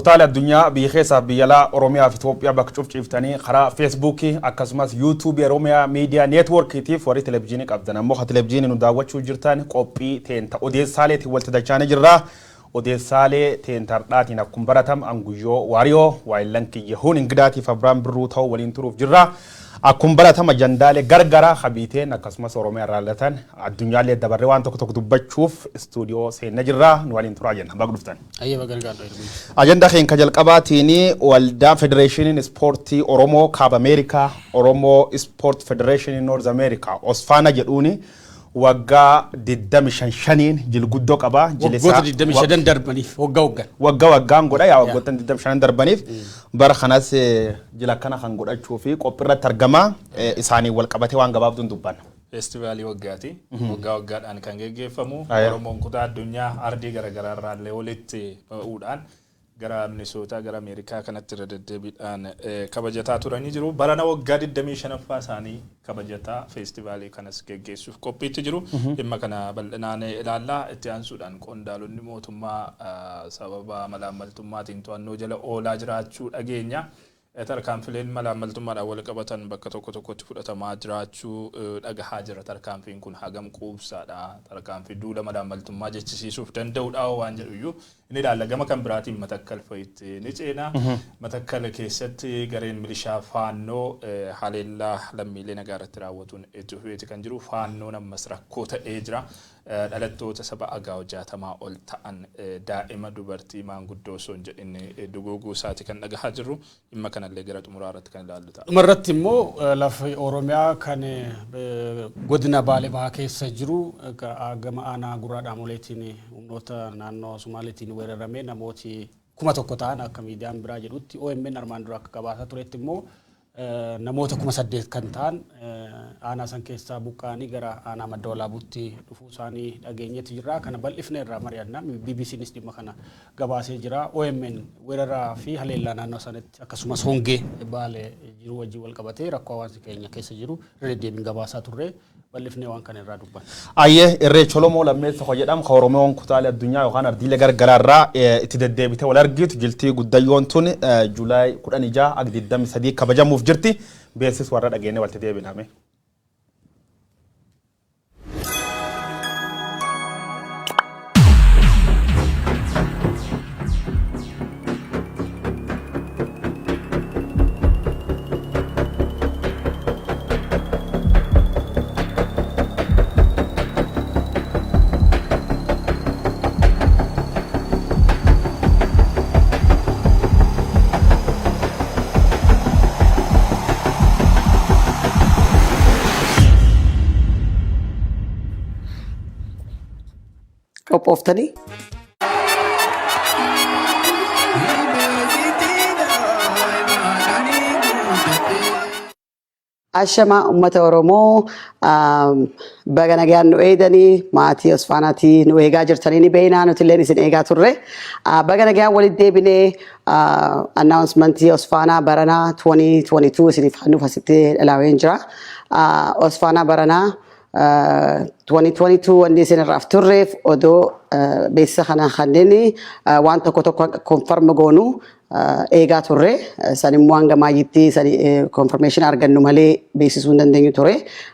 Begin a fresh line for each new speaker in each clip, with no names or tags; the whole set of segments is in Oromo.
Kutaalee addunyaa biyya keessaaf biyya alaa Oromiyaa fi Itoophiyaa bakka cufciiftanii karaa Feesbuukii akkasumas Yuutuubii Oromiyaa Miidiyaa Neetwoorkiitiif warri televizyiinii qabdan ammoo ka televizyiinii nu daawwachuu jirtan qophii teenta odeessaaleetiin walitti dachaanii jirra. Odeessaalee teenta hardhaatiin akkuma baratam Anguyyoo Waariyoo waayillan kiyya Huun Ingidaatiif Abiraam Birruu ta'uu waliin turuuf jirra. Akkuma baratam ajandaalee gargaraa kabiiteen akkasumas Oromiyaa irraa latan addunyaallee dabarree waan tokko tokko dubbachuuf istuudiyoo seenna jirra. Nu waliin turaa jenna. Baga dhuftan.
Ayyee baga nagaan dhufe.
Ajandaa keenya ka jalqabaatiin waldaa Federeeshiniin Ispoortii Oromoo Kaaba Ameerikaa Oromoo Ispoort Federeeshinii Noorz Ameerikaa Osfaana jedhuuni waggaa 25 shaniin jilguddoo qaba.
Waggoota 25 darbaniif waggaa waggaan.
Waggaa waggaan godha yaa waggoota 25 darbaniif bara kanas jila kana kan godhachuu fi qophii irratti argama. Isaaniin wal qabatee waan gabaabduun dubbanna.
Feestivaalii waggaati. Waggaa waggaadhaan kan geggeeffamu. Oromoon kutaa addunyaa ardii garaagaraa irraa illee walitti ba'uudhaan gara Minisootaa gara Ameerikaa kanatti irra deddeebiidhaan kabajataa turanii jiru. Barana waggaa 25ffaa isaanii kabajataa feestivaalii kanas geggeessuuf qophiitti jiru. Dhimma kana bal'inaan ilaallaa. Itti aansuudhaan qondaalonni mootummaa sababa malaammaltummaatiin to'annoo jala oolaa jiraachuu dhageenya. Tarkaanfileen malaammaltummaadhaan wal qabatan bakka tokko tokkotti fudhatamaa jiraachuu dhagahaa jira. Tarkaanfiin kun hagam quubsaadha? Tarkaanfii duula malaammaltummaa jechisiisuuf danda'udha waan jedhu iyyuu ni ilaalla. Gama kan biraatiin Matakkal fa'itti ni ceena. Matakkal keessatti gareen milishaa Faannoo haleellaa lammiilee nagaa irratti raawwatuun itti fufeeti kan jiru. Faannoon ammas rakkoo ta'ee jira. Dhalattoota saba Agaaw 60 ol ta'an daa'ima, dubartii, maanguddoo osoo hin jedhin duguuguu isaati kan dhagahaa jirru. Dhimma kanallee gara xumuraa irratti kan ilaallu ta'a.
Dhuma irratti immoo lafi Oromiyaa kan godina Baalee Bahaa keessa jiru gama aanaa Gurraa Dhaamoleetiin humnoota naannoo Sumaaleetiin weeraramee namooti 1000 ta'an akka miidiyaan biraa jedhutti OMN armaan dura akka gabaasaa turetti immoo namoota 8,000 kan ta'an aanaa san keessaa buqqa'anii gara aanaa Madda Walaabuutti dhufuu isaanii dhageenyeetu jirra. Kana bal'ifne irraa mari'anna. BBCnis dhimma kana gabaasee jira. OMN weeraraa fi haleellaa naannoo sanatti akkasumas hongee Baalee jiru wajjin wal qabatee rakkoo hawaasni keenya keessa jiru irra deddeebiin gabaasaa turre. Bal'ifnee waan kana irraa dubbanna.
Ayyee Irreecha Oromoo lammeessa ko jedhamu ka Oromoon kutaalee addunyaa yookaan ardiilee gargaraa irraa itti deddeebitee wal argitu jiltii guddayyoon tun July 16 ag 23 kabajamuuf jirti. Beesis warra dhageennee walitti deebina mee.
Qophooftanii? Ashamaa uummata Oromoo baga nagaan nu eegdanii maatii Osfaanaatii nu eegaa jirtanii ni beeknaa nuti illee isin eegaa turre. Baga nagaan walitti deebinee annaawunsmentii Osfaanaa baranaa 2022 isiniif nuuf asitti dhalaaween jira. Osfaanaa baranaa 2022 wanni isin irraaf turreef odoo beeksisa kana kanneen waan tokko tokko konfarma goonu eegaa turre. San immoo hanga maayyitti konfarmeeshin argannu malee beeksisuu hin dandeenyu ture.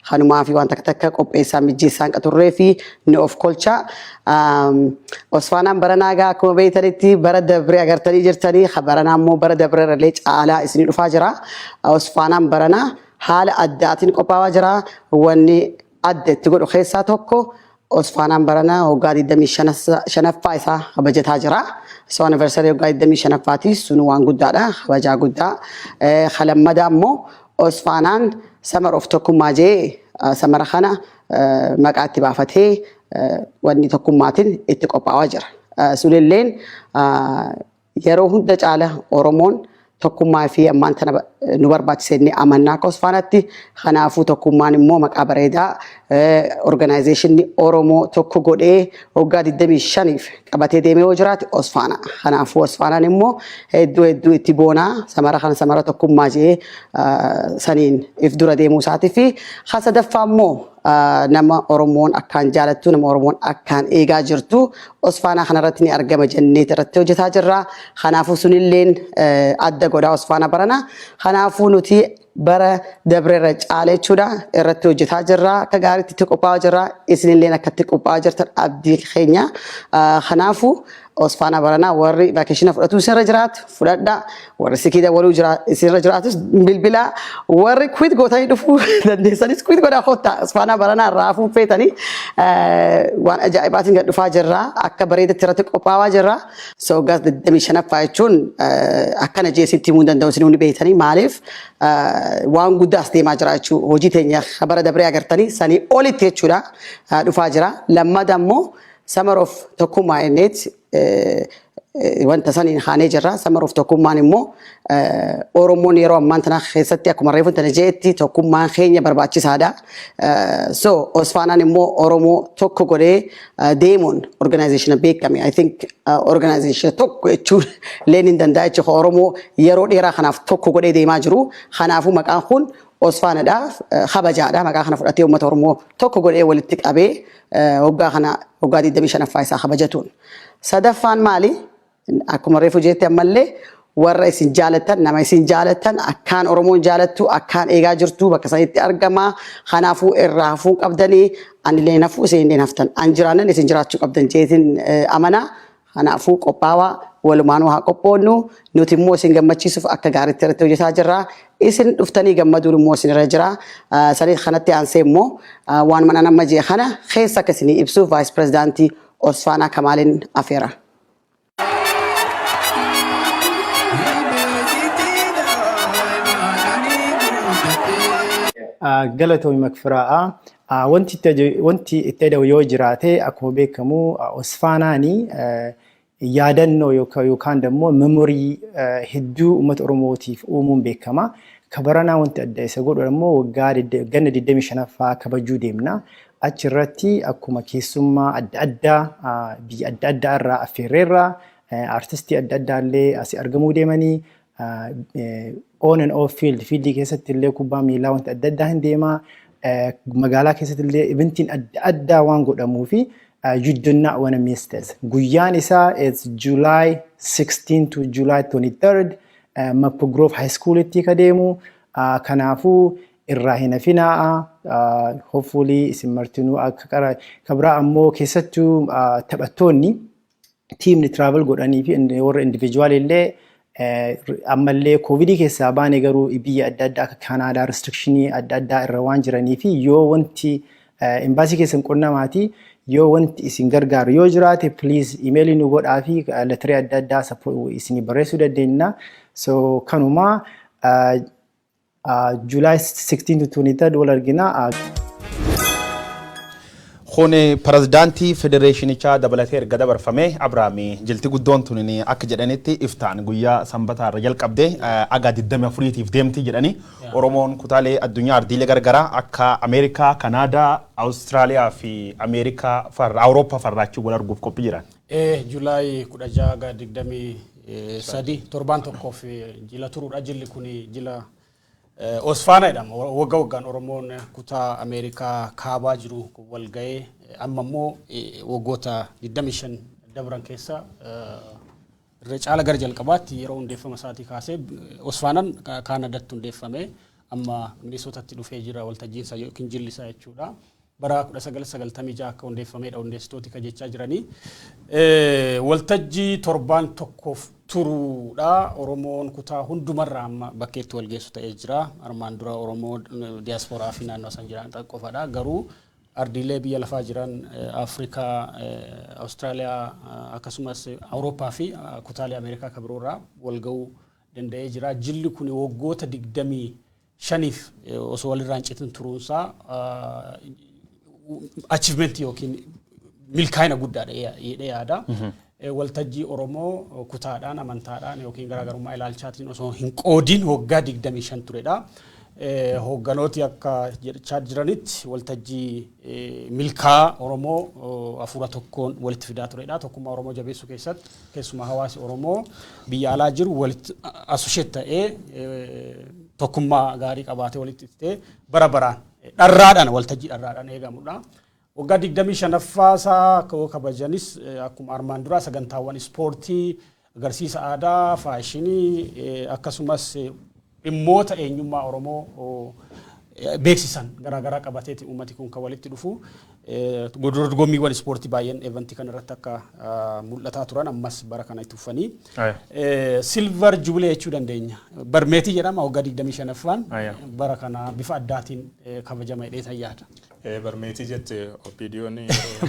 Kanumaa fi waan takka takka qopheessaa mijjeessaa hin turree fi ni of kolcha. Osfaanaan baranaa egaa akkuma beektanitti bara dabre agartanii jirtanii baranaa immoo bara dabre irrallee caalaa isinii dhufaa jira. Osfaanaan baranaa haala addaatiin qophaawaa jira. Wanni adda itti godhu keessaa tokko Osfaanaan barana waggaa 25ffaa isaa kabajataa jira. So anniversary waggaa 25ffaati sun waan guddaadha kabajaa guddaa. Kalammadaa immoo Osfaanaan Summer of Tokkummaa jee samara kana maqaa itti baafatee wanni tokkummaatiin itti qophaawaa jira. Sunilleen Yeroo hunda caala Oromoon tokkummaa fi ammaan tana nu barbaachisa jennee amannaa akka Osfaanaatti. Kanaafuu tokkummaan immoo maqaa bareedaa organizeeshinni Oromoo tokko godhee waggaa 25f qabatee deemee yoo jiraate Osfaana. Kanaafuu Osfaanaan immoo hedduu hedduu itti boonaa samara kana samara tokkummaa jedhee saniin if dura deemuu isaatii fi sadaffaa immoo Nama Oromoon akkaan jaalattu, nama Oromoon akkaan eegaa jirtu Osfaanaa kanarratti ni argama jennee irratti hojjetaa jirra. Kanaafuu sunilleen adda godhaa Osfaanaa barana. Kanaafuu nuti bara dabreerra caala jechuudha irratti hojjetaa jirra. Akka gaariitti itti qophaa'aa jirra. Isinilleen akka itti qophaa'aa jirtan abdii keenya. Kanaafuu Osfaanaa baranaa warri vacation fudhatu isinirra jiraatu fudhadhaa. Warri sick dabaluu isinirra jiraatus bilbilaa. Warri quit gootanii dhufuu dandeessanis quit godhaa kottaa. Osfaanaa baranaa irraa hafuun feetanii waan ajaa'ibaatiin gad dhufaa jirra. Akka bareedatti irratti qophaa'aa jirra. So waggaa 25ffaa jechuun akkana jeesitti himuu hin danda'u, isin hundi beektanii. Maaliif, waan guddaas deemaa jira jechuudha. Hojii teenya bara dabree agartanii sanii olitti jechuudha dhufaa jira. Lammata immoo Summer of Tokkummaa inneet wanta saniin haanee jirra. Summer of Tokkummaan immoo Oromoon yeroo ammaan tana keessatti akkuma reefu tana jeetti tokkummaan keenya barbaachisaadha. So Osfaanaan immoo Oromoo tokko godhee deemuun organization beekame. I think organization tokko jechuun leen hin danda'a jechuudha. Oromoo yeroo dheeraa kanaaf tokko godhee deemaa jiru. Kanaafuu maqaan kun Osfaanadhaaf kabajaadha. Maqaa kana fudhatee uummata Oromoo tokko godhee walitti qabee waggaa kana waggaa 25ffaa isaa kabajatuun. Sadaffaan maali? Akkuma reefu jetti ammallee warra isin jaalattan, nama isin jaalattan, akkaan Oromoon jaalattu, akkaan eegaa jirtu bakka sanitti argama. Kanaafuu irraa hafuu qabdanii, anillee hafuu, isin illee haftan. An jiraannan isin jiraachuu qabdan jeetiin amanaa. Kanaafuu qophaawaa, walumaanuu haa qophoonnu. Nuti immoo isin gammachiisuuf akka gaariitti irratti hojjetaa jirra. Isin dhuftanii gammaduun immoo isin irra jira. Sanii kanatti aansee immoo waan mana nama jee kana keessa akka isinii ibsuuf vice presidentii Osfaanaa Kamaaliin afeera.
Galatoomi Makfiraa'a. Wanti itti eda'u yoo jiraate, akkuma beekamu Osfaanaani yaadannoo yookaan immoo memory hedduu uummata Oromootiif uumuun beekama. Kabaranaa wanti adda isa godhu immoo waggaa ganna 25ffaa kabajuu deemna. Achirratti akkuma keessummaa adda addaa biyya adda addaa irraa affeerreerra, artistii adda addaa illee asii argamuu deemanii, on and off field, fieldii keessatti illee kubbaa miilaa wanti adda addaa hin deemaa. Magaalaa keessatti illee eventiin adda addaa waan godhamuu fi you do not want to miss this. Guyyaan isaa it's July 16 to July 23rd Maple Grove High Schoolitti ka deemu. Kanaafuu irraa hin hafinaa. Hopefully isin martinuu akka qara kabraa ammoo keessattuu taphattoonni teamni travel godhanii fi warra individual illee ammallee COVIDii keessaa baane, garuu biyya adda addaa akka Kaanaadaa restrictionii adda addaa irra waan jiranii fi yoo wanti embassy keessan qunnamaati, yoo wanti isin gargaaru yoo jiraate, please emailii nu godhaa fi letterii adda addaa isinii barreessuu dandeenya. So kanumaa July 16 to 23 wal argina.
Kun pirezidaantii federeeshinichaa dabalatee erga dabarfame Abiraami, jilti guddoon tun akka jedhanitti iftaan guyyaa sanbataa irra jalqabde aga 24tiif deemti jedhani. Oromoon kutaalee addunyaa ardiilee garagaraa akka Ameerikaa, Kanaadaa, Awustiraaliyaa fi Ameerikaa farra Awurooppaa farraachuu wal arguuf qophii jiran.
July 16 ga 23 torbaan tokkoof jila turuudha. Jilli kun jila Osfaana jedhama. Wagga waggaan Oromoon kutaa Ameerikaa kaabaa jiru wal ga'ee amma immoo waggoota 25 dabran keessa irra caala gara jalqabaatti yeroo hundeeffama isaatii kaasee Osfaanaan Kaanadaatti hundeeffame, amma Minisootatti dhufee jira waltajjiinsa yookiin jilli isaa jechuudha. Bara 1996 akka hundeeffamedha hundeessitooti ka jechaa jiranii. Waltajjii torbaan tokkoof turuudha. Oromoon kutaa hundumarraa amma bakkeetti wal geessu ta'ee jira. Armaan dura Oromoo diyaasporaa fi naannoo san jiran qofadha. Garuu ardiilee biyya lafaa jiran Afrikaa, Awustiraaliyaa, akkasumas Awurooppaa fi kutaalee Ameerikaa kan biroorraa wal ga'uu danda'ee jira. Jilli kun waggoota 25f osoo walirraa hin citin turuunsaa achievement yookiin milkaa'ina guddaadha jedhee yaada. Waltajjii Oromoo kutaadhaan, amantaadhaan yookiin garaagarummaa ilaalchaatiin osoo hin qoodin waggaa 25 turedha. Hoogganooti akka jechaa jiranitti waltajjii milkaa Oromoo hafuura tokkoon walitti fidaa turedha. Tokkummaa Oromoo jabeessuu keessatti keessumaa hawaasi Oromoo biyya alaa jiru walitti associate ta'ee, tokkummaa gaarii qabaatee walitti ittee bara baraan Dharraadhaan, waltajjii dharraadhaan eegamudha. Waggaa 25ffaa isaa kabajanis akkuma armaan duraa sagantaawwan ispoortii, agarsiisa aadaa, faashinii, akkasumas dhimmoota eenyummaa Oromoo beeksisan garaagaraa qabateeti uummati kun kan walitti dhufu. Dorgommiiwwan ispoortii baay'een eventii kana irratti akka mul'ataa turan ammas bara kana itti uffanii. Silver Jubilee jechuu dandeenya. Barmeetii jedhama, waggaa 25ffaan bara kana bifa addaatiin kabajama jedhee yaada.
Barmeetii jette, OPDO'n.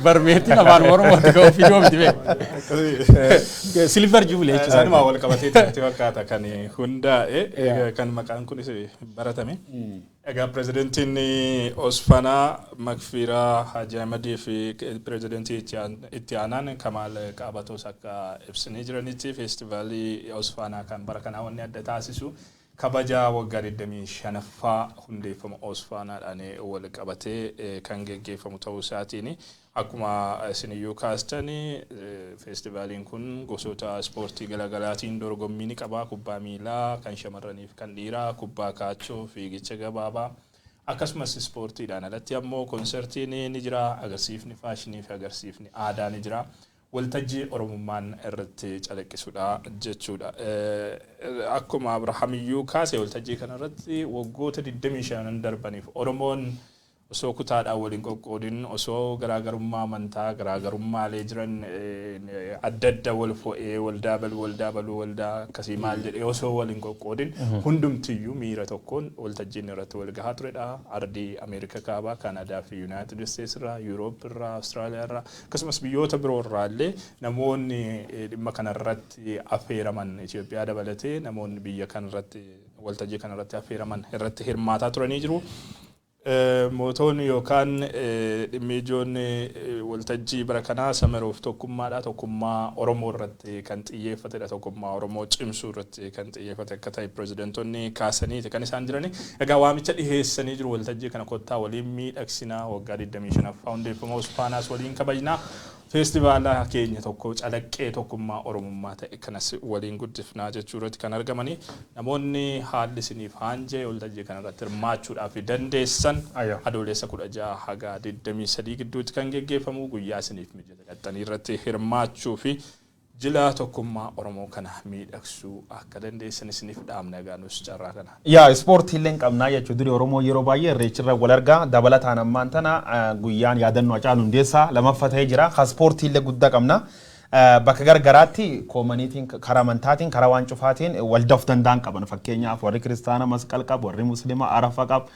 Barmeetiin afaan Oromooti kan OPDO miti beeku. Silver Jubilee jechuudha.
Isaanuma wal qabatee itti fakkaata kan hundaa'e, kan maqaan kunis baratame. Egaa pirezidentiin Osfanaa Makfiiraa Haji Ahmadii fi pirezidentii itti aanaan Kamaal Qaabatoos akka ibsanii jiranitti, feestivaalii Osfanaa kan bara kanaa wanni adda taasisu kabaja waggaa 25ffaa hundeeffama Osfanaadhaan wal qabatee kan geggeeffamu ta'uu isaatiin. Akkuma isiniyyuu kaastanii, feestivaaliin kun gosoota ispoortii garaagaraatiin dorgommii ni qaba. Kubbaa miilaa kan shamarraniif kan dhiiraa, kubbaa kaachoo, fiigicha gabaabaa, akkasumas ispoortiidhaan alatti ammoo konsertiin ni jira, agarsiifni faashinii fi agarsiifni aadaa ni jira. Waltajjii Oromummaan irratti calaqqisudha jechuudha. Akkuma Abrahaamiyyuu kaase, waltajjii kanarratti waggoota 25 darbaniif Oromoon osoo kutaadhaan waliin qoqqoodin, osoo garaagarummaa amantaa, garaagarummaalee jiran adda adda wal fo'ee, waldaa baluu, waldaa baluu, waldaa akkasii maal jedhee osoo waliin qoqqoodin, hundumtiyyuu miira tokkoon waltajjiin irratti wal gahaa turedha. Ardii Ameerika Kaabaa, Kaanadaa fi Yuunaayitid Isteets irraa, Yuuroop irraa, Awustiraaliyaa irraa, akkasumas biyyoota biroo irraa illee namoonni dhimma kanarratti affeeraman, Itoophiyaa dabalatee namoonni biyya kanarratti waltajjii kanarratti affeeraman irratti hirmaataa turanii jiru. Mootonni yookaan dhimmi ijoon waltajjii bara kanaa Summer of Tokkummaadha. Tokkummaa Oromoo irratti kan xiyyeeffatedha. Tokkummaa Oromoo cimsuu irratti kan xiyyeeffate akka ta'e pirezidaantonni kaasaniiti kan isaan jirani. Egaa waamicha dhiheessanii jiru: waltajjii kana kottaa waliin miidhagsinaa, waggaa 25ffaa hundeeffama Osfaanaas waliin kabajnaa. Feestivaala keenya tokko calaqqee tokkummaa Oromummaa ta'e kanas waliin guddifnaa jechuu irratti kan argamanii. Namoonni haalli isiniif haanjee waltajjii kanarratti hirmaachuudhaaf dandeessan, Adoolessa 16 haga 23 gidduutti kan geggeeffamu, guyyaa isiniif mijate dhaqxanii irratti hirmaachuu fi jila tokkummaa Oromoo kana miidhagsuu akka dandeessan isiniif dhaamna. Egaa nus carraa kana.
Yaa, ispoortii illee qabnaa jechuudha. Durii Oromoo yeroo baay'ee irreechirra wal argaa. Dabalataan ammaan tana guyyaan yaadannoo Hacaaluu Hundeessaa lammaffaa ta'ee jira. Ka ispoortii illee guddaa qabna. Bakka gargaraatti communityn karaa amantaatiin, karaa waan cufaatiin waldaa of danda'an qaban. Fakkeenyaaf warri kiristaana Masqal qabu, warri musliima Arafa qabu.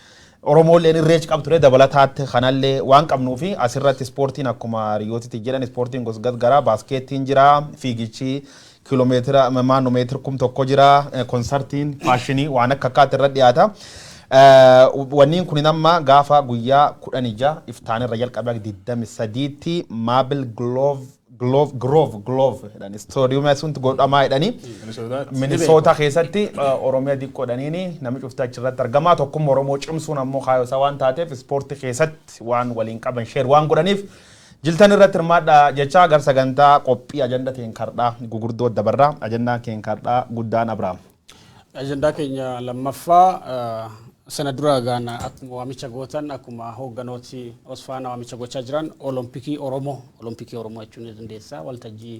Oromooleen irreechi qabu ture. Dabalataatti kanallee waan qabnuu fi asirratti ispoortiin akkuma riyootitti jedhan ispoortiin gosa gargaraa, baaskeettiin jira, fiigichi kiiloomeetira maannoo meetira 1000 jira, konsartiin faashinii waan akka akkaatti irra dhiyaata. Wanniin kun amma gaafa guyyaa 16 iftaan irra jalqabee 23tti Maple Grove jedhani istoodiyuumii sunti godhamaa jedhanii. Minisoota keessatti Oromiyaa diqqoodhaniini namni cufti achirratti argama. Tokkummaa Oromoo cimsuun ammoo kaayyoo isaa waan taateef, ispoortii keessatti waan waliin qaban share waan godhaniif, jiltan irratti hirmaadha jechaa, gar sagantaa qophii ajanda teen kardhaa gugurdoo dabarraa. Ajandaan keen kardhaa guddaan, Abrahaam.
Ajandaa keenya lammaffaa sana dura gaana akkuma waamicha gootan, akkuma hoogganooti Osfaana waamicha gochaa jiran, Olompikii Oromoo, Olompikii Oromoo jechuun ni dandeessa. Waltajjii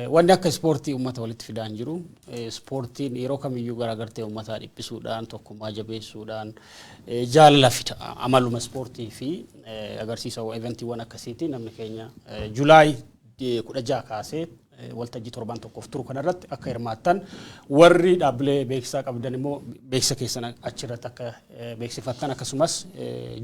wanni akka ispoortii uummata walitti fidaan jiru. Ispoortiin yeroo kamiyyuu garaagartee uummataa dhiphisuudhaan, tokkummaa jabeessuudhaan, jaalala fida. Amaluma ispoortii fi agarsiisa eventiiwwan akkasiiti. Namni keenya July 16 kaasee waltajjii torban tokkoof turu kanarratti akka hirmaattan, warri dhaabbilee beeksisaa qabdan immoo beeksisa keessan achirratti akka beeksifattan, akkasumas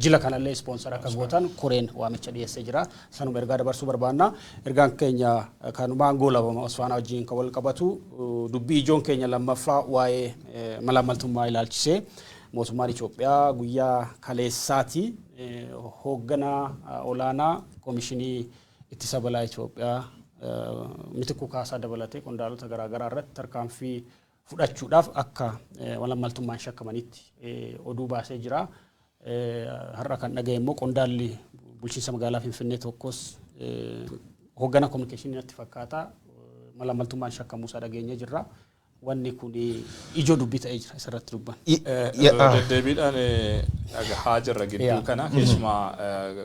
jila kanallee sponsor akka gootan koreen waamicha dhiyeessee jira. Sanuma ergaa dabarsuu barbaanna. Ergaan keenya kanumaan goolabama. Osfaanaa wajjin kan wal qabatu dubbii ijoon keenya lammaffaa waa'ee malaamaltummaa ilaalchisee mootummaan Itoophiyaa guyyaa kaleessaati hoogganaa olaanaa Koomishinii Ittisa Balaa Itoophiyaa Mitikuu Kaasaa dabalatee qondaalota garaagaraa irratti tarkaanfii fudhachuudhaaf akka malaamaltummaan shakkamanitti oduu baasee jira. Har'a kan dhagaye immoo qondaalli bulchiinsa magaalaa Finfinnee tokkos, hoogganaa kominikeeshinii natti fakkaata, malaamaltummaan shakkamuusaa dhageenyee jirra. Wanni kun ijoo dubbii ta'ee jira, isarratti dubban.
Deddeebiidhaan dhagahaa jirra gidduu kana, keessumaa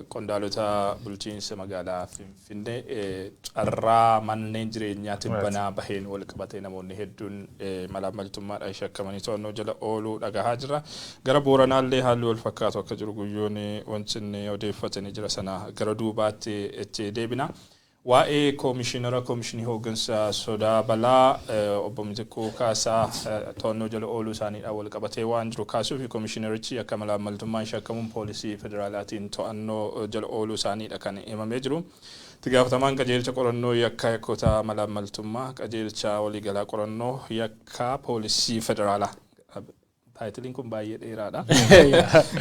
qondaalota bulchiinsa magaalaa Finfinnee carraa manneen jireenyaa tibbanaa baheen wal qabatee namoonni hedduun malaammaltummaadhaan shakkamanii to'annoo jala ooluu dhagahaa jirra. Gara Booranaallee haalli wal fakkaatu akka jiru guyyoon wanti inni odeeffatanii jira, sana gara duubaatti itti deebina. Waa'ee koomishinara koomishinii hooggansa sodaa balaa obbo Mitikkuu Kaasaa to'annoo jala ooluu isaaniidhaan wal qabatee waan jiru kaasuu fi koomishinarichi akka malaammaltummaan shakkamuun poolisii federaalaatiin to'annoo jala ooluu isaaniidha kan himamee jiru. Itti gaafatamaan qajeelcha qorannoo yakka yakkoota malaammaltummaa qajeelcha waliigalaa qorannoo yakka poolisii federaalaa. Titleiin kun baay'ee dheeraadha.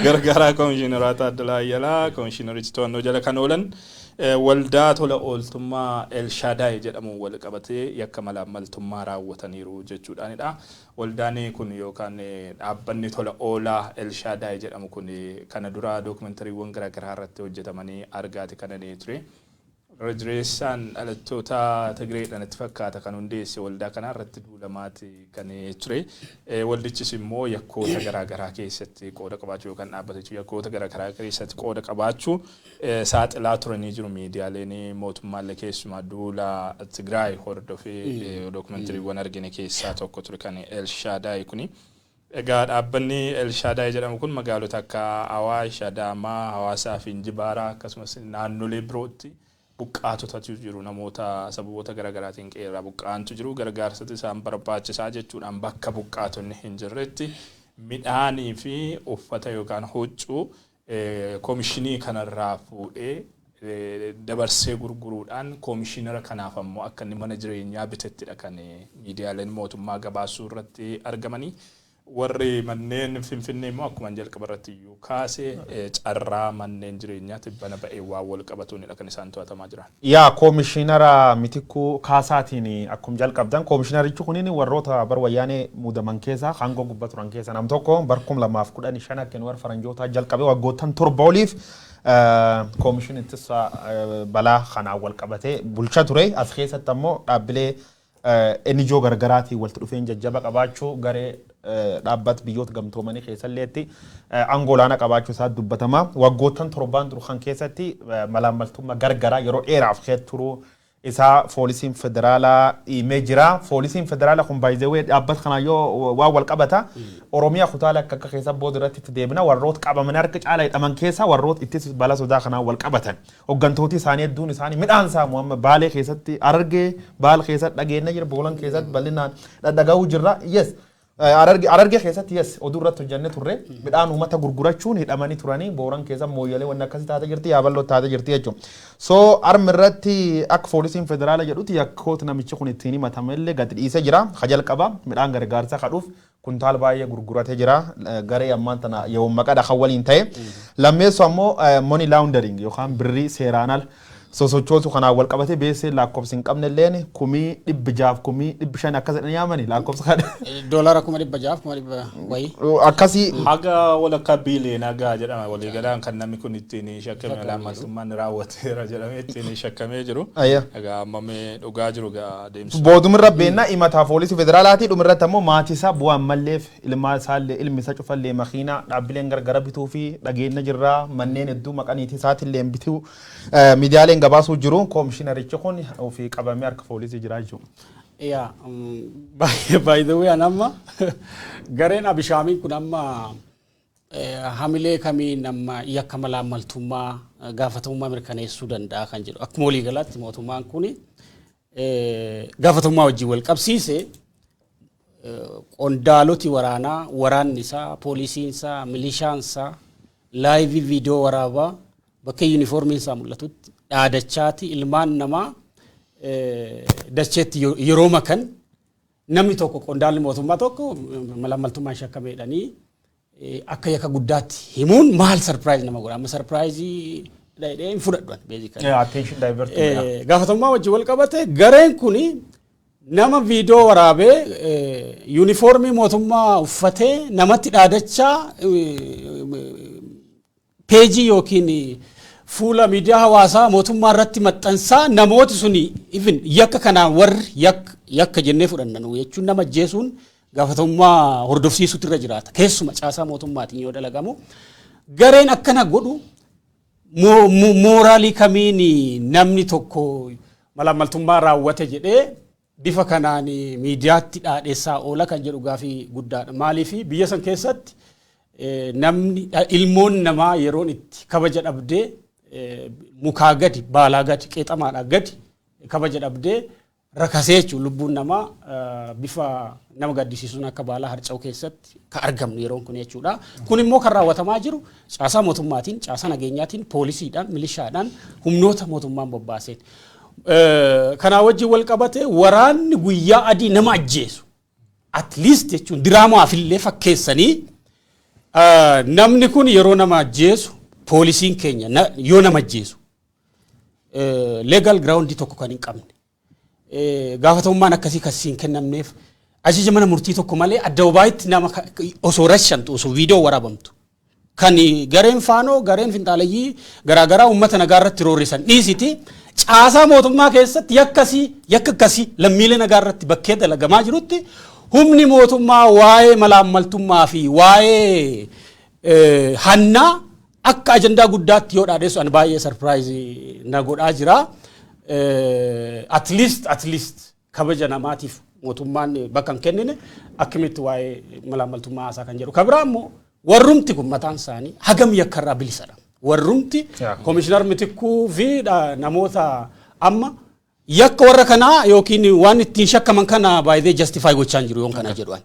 Gargaaraa koomishineraa Taaddalaa Ayyalaa koomishinarichi to'annoo jala kan oolan waldaa tola ooltummaa Elshaadaay jedhamuun wal qabatee yakka malaammaltummaa raawwataniiru jechuudhaanidha. Waldaan kun yookaan dhaabbanni tola oolaa Elshaadaay jedhamu kun kana dura dookumentariiwwan garaagaraa irratti hojjetamanii argaati kan inni ture. Jireessaan dhalattoota Tigireedhaan itti fakkaata kan hundeesse waldaa kana irratti duulamaati kan ture. Waldichis immoo yakkoota garaagaraa keessatti qooda qabaachuu yookaan dhaabbatichi yakkoota garaagaraa keessatti qooda qabaachuu saaxilaa turanii jiru miidiyaaleen mootummaallee, keessumaa duula Tigraay hordofee dookumentariiwwan argine keessaa tokko ture kan Elshaadaay kuni. Egaa dhaabbanni Elshaadaay jedhamu kun magaalota akka Awaash, Adaamaa, Hawaasaa fi Injibaaraa akkasumas naannolee birootti buqqaatotatu jiru, namoota sababoota garaagaraatiin qeerraa buqqaantu jiru, gargaarsatu isaan barbaachisaa jechuudhaan bakka buqqaatonni hin jirretti midhaanii fi uffata yookaan huccuu koomishinii kanarraa fuudhee dabarsee gurguruudhaan koomishinara kanaaf ammoo akka inni mana jireenyaa bitettidha kan miidiyaaleen mootummaa gabaasuu irratti argamanii. Warri manneen Finfinnee immoo akkuma jalqaba irratti iyyuu kaase carraa manneen jireenyaa tibbana ba'ee waan wal qabatuunidha kan isaan to'atamaa jiran.
Yaa, koomishinara Mitikkuu Kaasaatiin akkuma jalqabdan, koomishinarichi kunin warroota bar wayyaanee muudaman keessaa aangoo gubbaa turan keessaa nam tokko. Bar 2015 akka warra faranjootaa jalqabee waggoottan 7 oliif koomishinii ittisa balaa kanaan wal qabatee bulcha ture. As keessatti ammoo dhaabbilee NGO gargaraatiin walitti dhufeenya jajjaba qabaachuu, garee dhaabbata biyyoota gamtoomanii keessalleetti aangoo olaanaa qabaachuu isaa dubbatama. Waggoottan 7n turu kan keessatti malaammaltummaa gargaraa yeroo dheeraaf turuu isaa poolisiin federaalaa himee jira. Poolisiin federaalaa kun baay'ee dhaabbata kanaa yoo waan wal qabata. Oromiyaa kutaalee akka akka keessa booda irratti itti deebina, warroota qabaman harka caalaa hidhaman keessa warroota ittis balaa sodaa kanaan wal qabatan. Hooggantooti isaanii hedduun isaanii midhaan saamu amma Baalee keessatti, Harargee Baal keessatti dhageenya jira, Boolan keessatti bal'inaan dhadhaga'uu jirra. Yes. Harargee keessatti, yes, oduu irratti hojjannee turre, midhaan uummata gurgurachuun hidhamanii turanii. Booran keessa Mooyyalee wanni akkasii taatee jirti, Yaaballoo taatee jirti jechuudha. So armi irratti akka poolisiin federaala jedhutti yakkoota namichi kun ittiin himatamellee gadi dhiisee jira. Ka jalqaba midhaan gargaarsa kadhuuf kuntaal baay'ee gurguratee jira. Garee ammaan tana yoo maqaadha kan waliin ta'e. Lammeessu ammoo money laundering yookaan birrii seeraan ala sosochoosu kanaan wal qabatee beessee lakkoofsa hin qabne illeen 600,000, 500,000 akkas jedhanii yaamani lakkoofsa kana.
Doolaara 600,000, kuma dhibba wayii.
Akkasii.
Haga walakkaa biiliyoonaa gaha jedhama waliigalaan kan namni kun ittiin shakkame, malaammaltummaan raawwateera jedhamee ittiin shakkamee jiru. Egaa ammamee dhugaa jiru gaa adeemsa.
Boodumirra beennaa himataa poolisii federaalaatii. Dhumirratti ammoo maatii isaa bu'aan malleef ilmaa isaallee, ilmi isaa cufallee makiinaa dhaabbileen gargara bituu fi dhageenya jirraa, manneen hedduu maqaniitii isaatillee bituu miidiyaaleen gabaasuu jiru. Koomishinarichi kun ofii qabamee harka poolisii jira jechuudha.
Yaa, by the way, an amma gareen Abishaamiin kun amma hamilee kamiin amma yakka malaammaltummaa gaafatamummaa mirkaneessuu danda'a kan jedhu, akkuma waliigalaatti mootummaan kun gaafatamummaa wajjin wal qabsiise, qondaaloti waraanaa, waraanni isaa, poolisiin isaa, milishaan isaa live viidiyoo waraabaa bakka yuunifoormiin isaa mul'atutti dhaadachaati ilmaan namaa dacheetti yeroo makan, namni tokko, qondaalli mootummaa tokko malaammaltummaan shakkameedhanii akka yakka guddaatti himuun maal surprise nama godha? Amma surprise dhahee hin fudhadhu basically.
Attention divert.
Gaafatamummaa wajjin wal qabate, gareen kuni nama viidiyoo waraabee yuunifoormii mootummaa uffatee namatti dhaadachaa peejii yookiin Fuula miidiyaa hawaasaa mootummaa irratti maxxansaa namooti suni even yakka kanaan warri yakka jennee fudhanna jechuun nama ajjeesuun gaafatamummaa hordofsiisuutu irra jiraata. Keessuma caasaa mootummaatiin yoo dalagamu gareen akkana godhu mooraalii kamiin namni tokko malaammaltummaa raawwate jedhee bifa kanaan miidiyaatti dhaadheessaa oola kan jedhu gaafii guddaadha. Maaliif biyya san keessatti namni ilmoon namaa yeroon itti kabaja dhabdee, mukaa gadi, baalaa gadi, qeexamaadhaa gadi kabaja dhabdee rakasee jechuun lubbuun namaa bifa nama gaddisiisuun akka baalaa harca'u keessatti kan argamnu yeroon kun jechuudha. Kun immoo kan raawwatamaa jiru caasaa mootummaatiin, caasaa nageenyaatiin, poolisiidhaan, milishaadhaan, humnoota mootummaan bobbaaseen. Kanaa wajjin wal qabate waraanni guyyaa adii nama ajjeesu at least jechuun diraamaafillee fakkeessanii namni kun yeroo nama ajjeesu, poolisiin keenya yoo nama ajjeesu legal ground tokko kan hin qabne, gaafatamummaan akkasii kan siin kennamneef, ajaja mana murtii tokko malee adda obaayitti nama osoo rashantu, osoo viidiyoo waraabamtu, kan gareen faanoo, gareen finxaaleyyii garaagaraa uummata nagaa irratti roorrisan dhiisiti, caasaa mootummaa keessatti yakkasii yakka akkasii lammiilee nagaa irratti bakkee dalagamaa jirutti humni mootummaa waa'ee malaammaltummaa fi waa'ee hannaa akka ajandaa guddaatti yoo dhaadheessu ani baay'ee surprise na godhaa jira. At least kabaja namaatiif mootummaan bakka hin kennine akkamitti waa'ee malaammaltummaa haasaa kan jedhu. Ka biraa immoo warrumti kun mataan isaanii hagam yakkarraa bilisadha. Warrumti Komishinar Mitikkuu fi namoota amma yakka warra kanaa yookiin waan ittiin shakkaman kana baay'ee justify gochaa hin jiru yoon kana jedhu ani.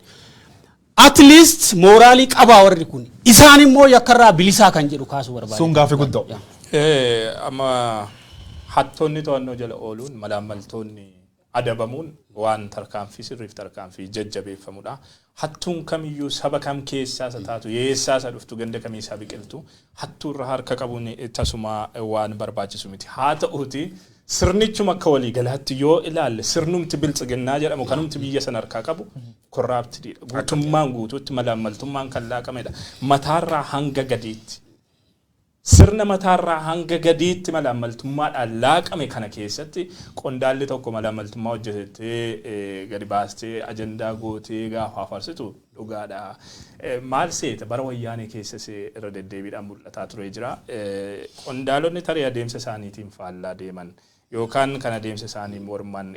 At least mooraalii qabaa warri kun. Isaan immoo yakkarraa bilisaa kan jedhu kaasuu barbaada.
Sun gaafii guddoo.
Amma hattoonni to'annoo jala ooluun, malaammaltoonni adabamuun waan tarkaanfii sirriif tarkaanfii jajjabeeffamudha. Hattuun kamiyyuu saba kam keessaa isa taatu, eessaa isa dhuftu, ganda kamii isaa biqiltu, hattuurra harka qabuun tasuma waan barbaachisu miti. Haa ta'uuti sirnichuma akka waliigalaatti yoo ilaalle, sirnumti biltsiginnaa jedhamu kanumti biyya sana harkaa qabu corruptediidha. Guutummaan guutuutti malaammaltummaan kan laaqamedha. Mataarraa hanga gadiitti. Sirna mataarraa hanga gadiitti malaammaltummaadhaan laaqame kana keessatti qondaalli tokko malaammaltummaa hojjetettee gadi baastee ajandaa gootee gaafa afarsitu dhugaadha. Maal seeta, bara wayyaanee keessas irra deddeebiidhaan mul'ataa ture jira. Qondaalonni tarii adeemsa isaaniitiin faallaa deeman yookaan kan adeemsa isaanii morman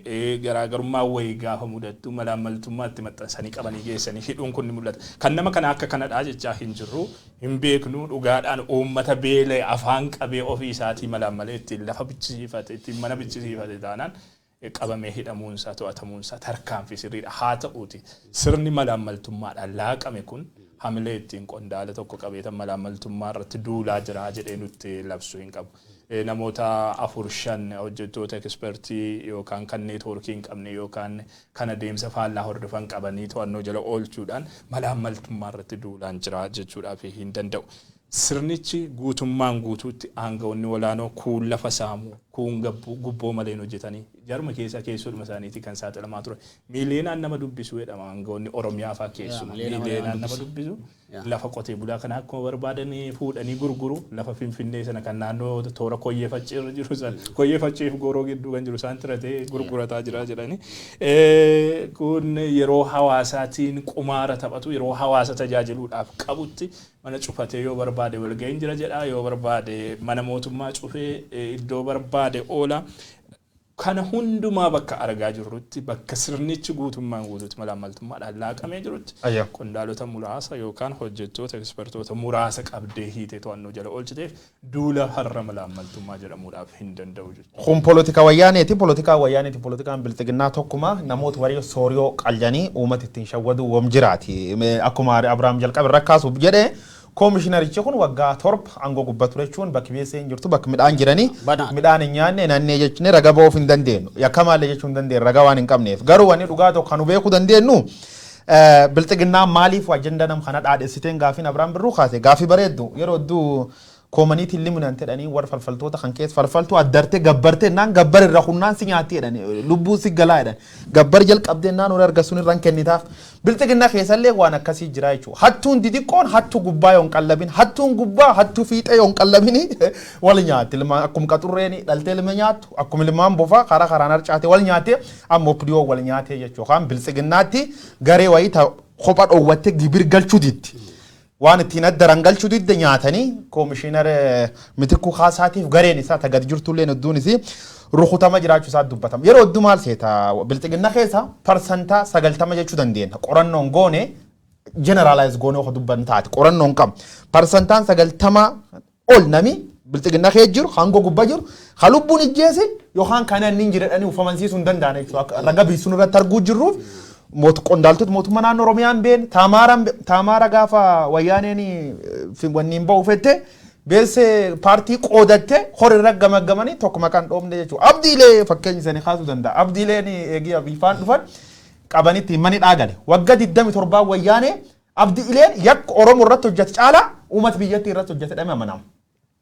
garaagarummaa wayii gaafa mudattu malaammaltummaatti maxxansanii qabanii geessanii hidhuun kun ni mul'ata. Kan nama kana akka kanadhaa jechaa hin jirru, hin beeknu. Dhugaadhaan uummata beela'e afaan qabee ofii isaatii malaammalee ittiin lafa bichisiifate, ittiin mana bichisiifate taanaan qabamee hidhamuunsaa, to'atamuunsaa tarkaanfii sirriidha. Haa ta'uuti sirni malaammaltummaadhaan laaqame kun hamilee ittiin qondaala tokko qabeetan malaammaltummaa irratti duulaa jira jedhee nutti labsuu hin qabu. Namoota afur shan hojjettoota ekspertii yookaan kan neetwoorkii hin qabne yookaan kan adeemsa faallaa hordofan qabanii to'annoo jala oolchuudhaan malaammaltummaa irratti duulaan jira jechuudhaaf hin danda'u. Sirnichi guutummaan guutuutti aangawoonni olaanoo kuun lafa saamuu, kuun gubboo malee hojjetanii jaruma keessaa keessoodhuma isaaniitii kan saaxilamaa ture. Miiliyoonaan nama dubbisuu jedhama aangawoonni Oromiyaa fa'aa keessuma. Miiliyoonaan nama dubbisu. Lafa qotee bulaa kana akkuma barbaadanii fuudhanii gurguru. Lafa Finfinnee sana kan naannoo toora Koyyee Faccee irra jiru sana, Koyyee Faccee fi Gooroo gidduu kan jiru isaan tiratee gurgurataa jira jedhani. Kun yeroo hawaasaatiin qumaara taphatu, yeroo hawaasa tajaajiluudhaaf qabutti mana cufatee yoo barbaade walga'iin jira jedha, yoo barbaade mana mootummaa cufee iddoo barbaade oola. Kana hundumaa bakka argaa jirrutti, bakka sirnichi guutummaan guutuutti malaammaltummaadhaan laaqamee jirutti, qondaalota muraasa yookaan hojjettoota ekspertoota muraasa qabdee hiitee to'annoo jala oolchiteef duula har'a malaammaltummaa jedhamuudhaaf hin danda'u jechuudha.
Kun polotika wayyaaneeti. Polotikaa wayyaaneeti. Polotikaan bilxiginnaa tokkuma. Namoota warri sooriyoo qaljanii uummata ittiin shawwaduu wam jiraati. Akkuma Abiraam jalqabe irra kaasuuf jedhee, koomishinarichi kun waggaa 7 aangoo gubbaa ture jechuun bakki beessee hin jirtu, bakki midhaan jiranii midhaan hin nyaanne nannee jechuun raga ba'uuf hin dandeenyu. Yakkamaallee jechuu hin dandeenyu raga waan hin qabneef. Garuu wanni dhugaa tokko kan nu beekuu dandeenyu, bilxiginnaan maaliif ajandaa nam kana dhaadhessiteen gaafiin Abiraam Birruu kaase gaafii bareeddu yeroo hedduu. Community liminant jedhanii warra falfaltoota kan keessa falfaltuu addartee gabbartee naan gabbar irra hunnaan si nyaatti jedhanii, lubbuu si galaa jedhan, gabbar jalqabdee naan horii argasuun irraan kennitaaf. Bilxiginnaa keessallee waan akkasii jira jechuudha. Hattuun xixiqqoon hattuu gubbaa yoo hin qallabin, hattuun gubbaa hattuu fiixee yoo hin qallabin wal nyaatti. Ilmaan akkuma qaxurreen dhaltee ilma nyaattu, akkuma ilmaan bofaa karaa karaan harcaate wal nyaate, amma OPDO wal nyaatee jechuudha. Yookaan Bilxiginnaatti garee wayii kopha dhoowwattee gibir galchuu ditti. Waan ittiin addaran galchuu didde nyaatanii koomishiinar Mitikkuu Kaasaatiif gareen isaa tagad jirtullee hedduunis rukutama jiraachuu isaa dubbatama. Yeroo hedduu maal seeta, Bilxiginna keessa 90% jechuu dandeenya. Qorannoon goone, generalize goone yoo dubban taate, qorannoon qabu. 90% ol nami Bilxiginna keessa jiru, hangoo gubbaa jiru, ha lubbuun ijjeese yookaan kan inni hin jedhanii ufamansiisuu hin danda'an jechuudha. Raga biisuun irratti arguu jirruuf qondaaltota mootummaa naannoo Oromiyaan been Taamaara gaafa wayyaaneen wanniin ba'u fette beesse paartii qoodatte hori irra gamaggamanii tokko maqaan dhoofne jechuudha. Abdiilee fakkeenya isaanii kaasuu danda'a. Abdiileen eegii abiifaan dhufan qabanitti mani dhaagale. Waggaa 27 wayyaanee Abdiileen yakka Oromoo irratti hojjete caalaa uummata biyyattii irratti hojjete dhamee amanama.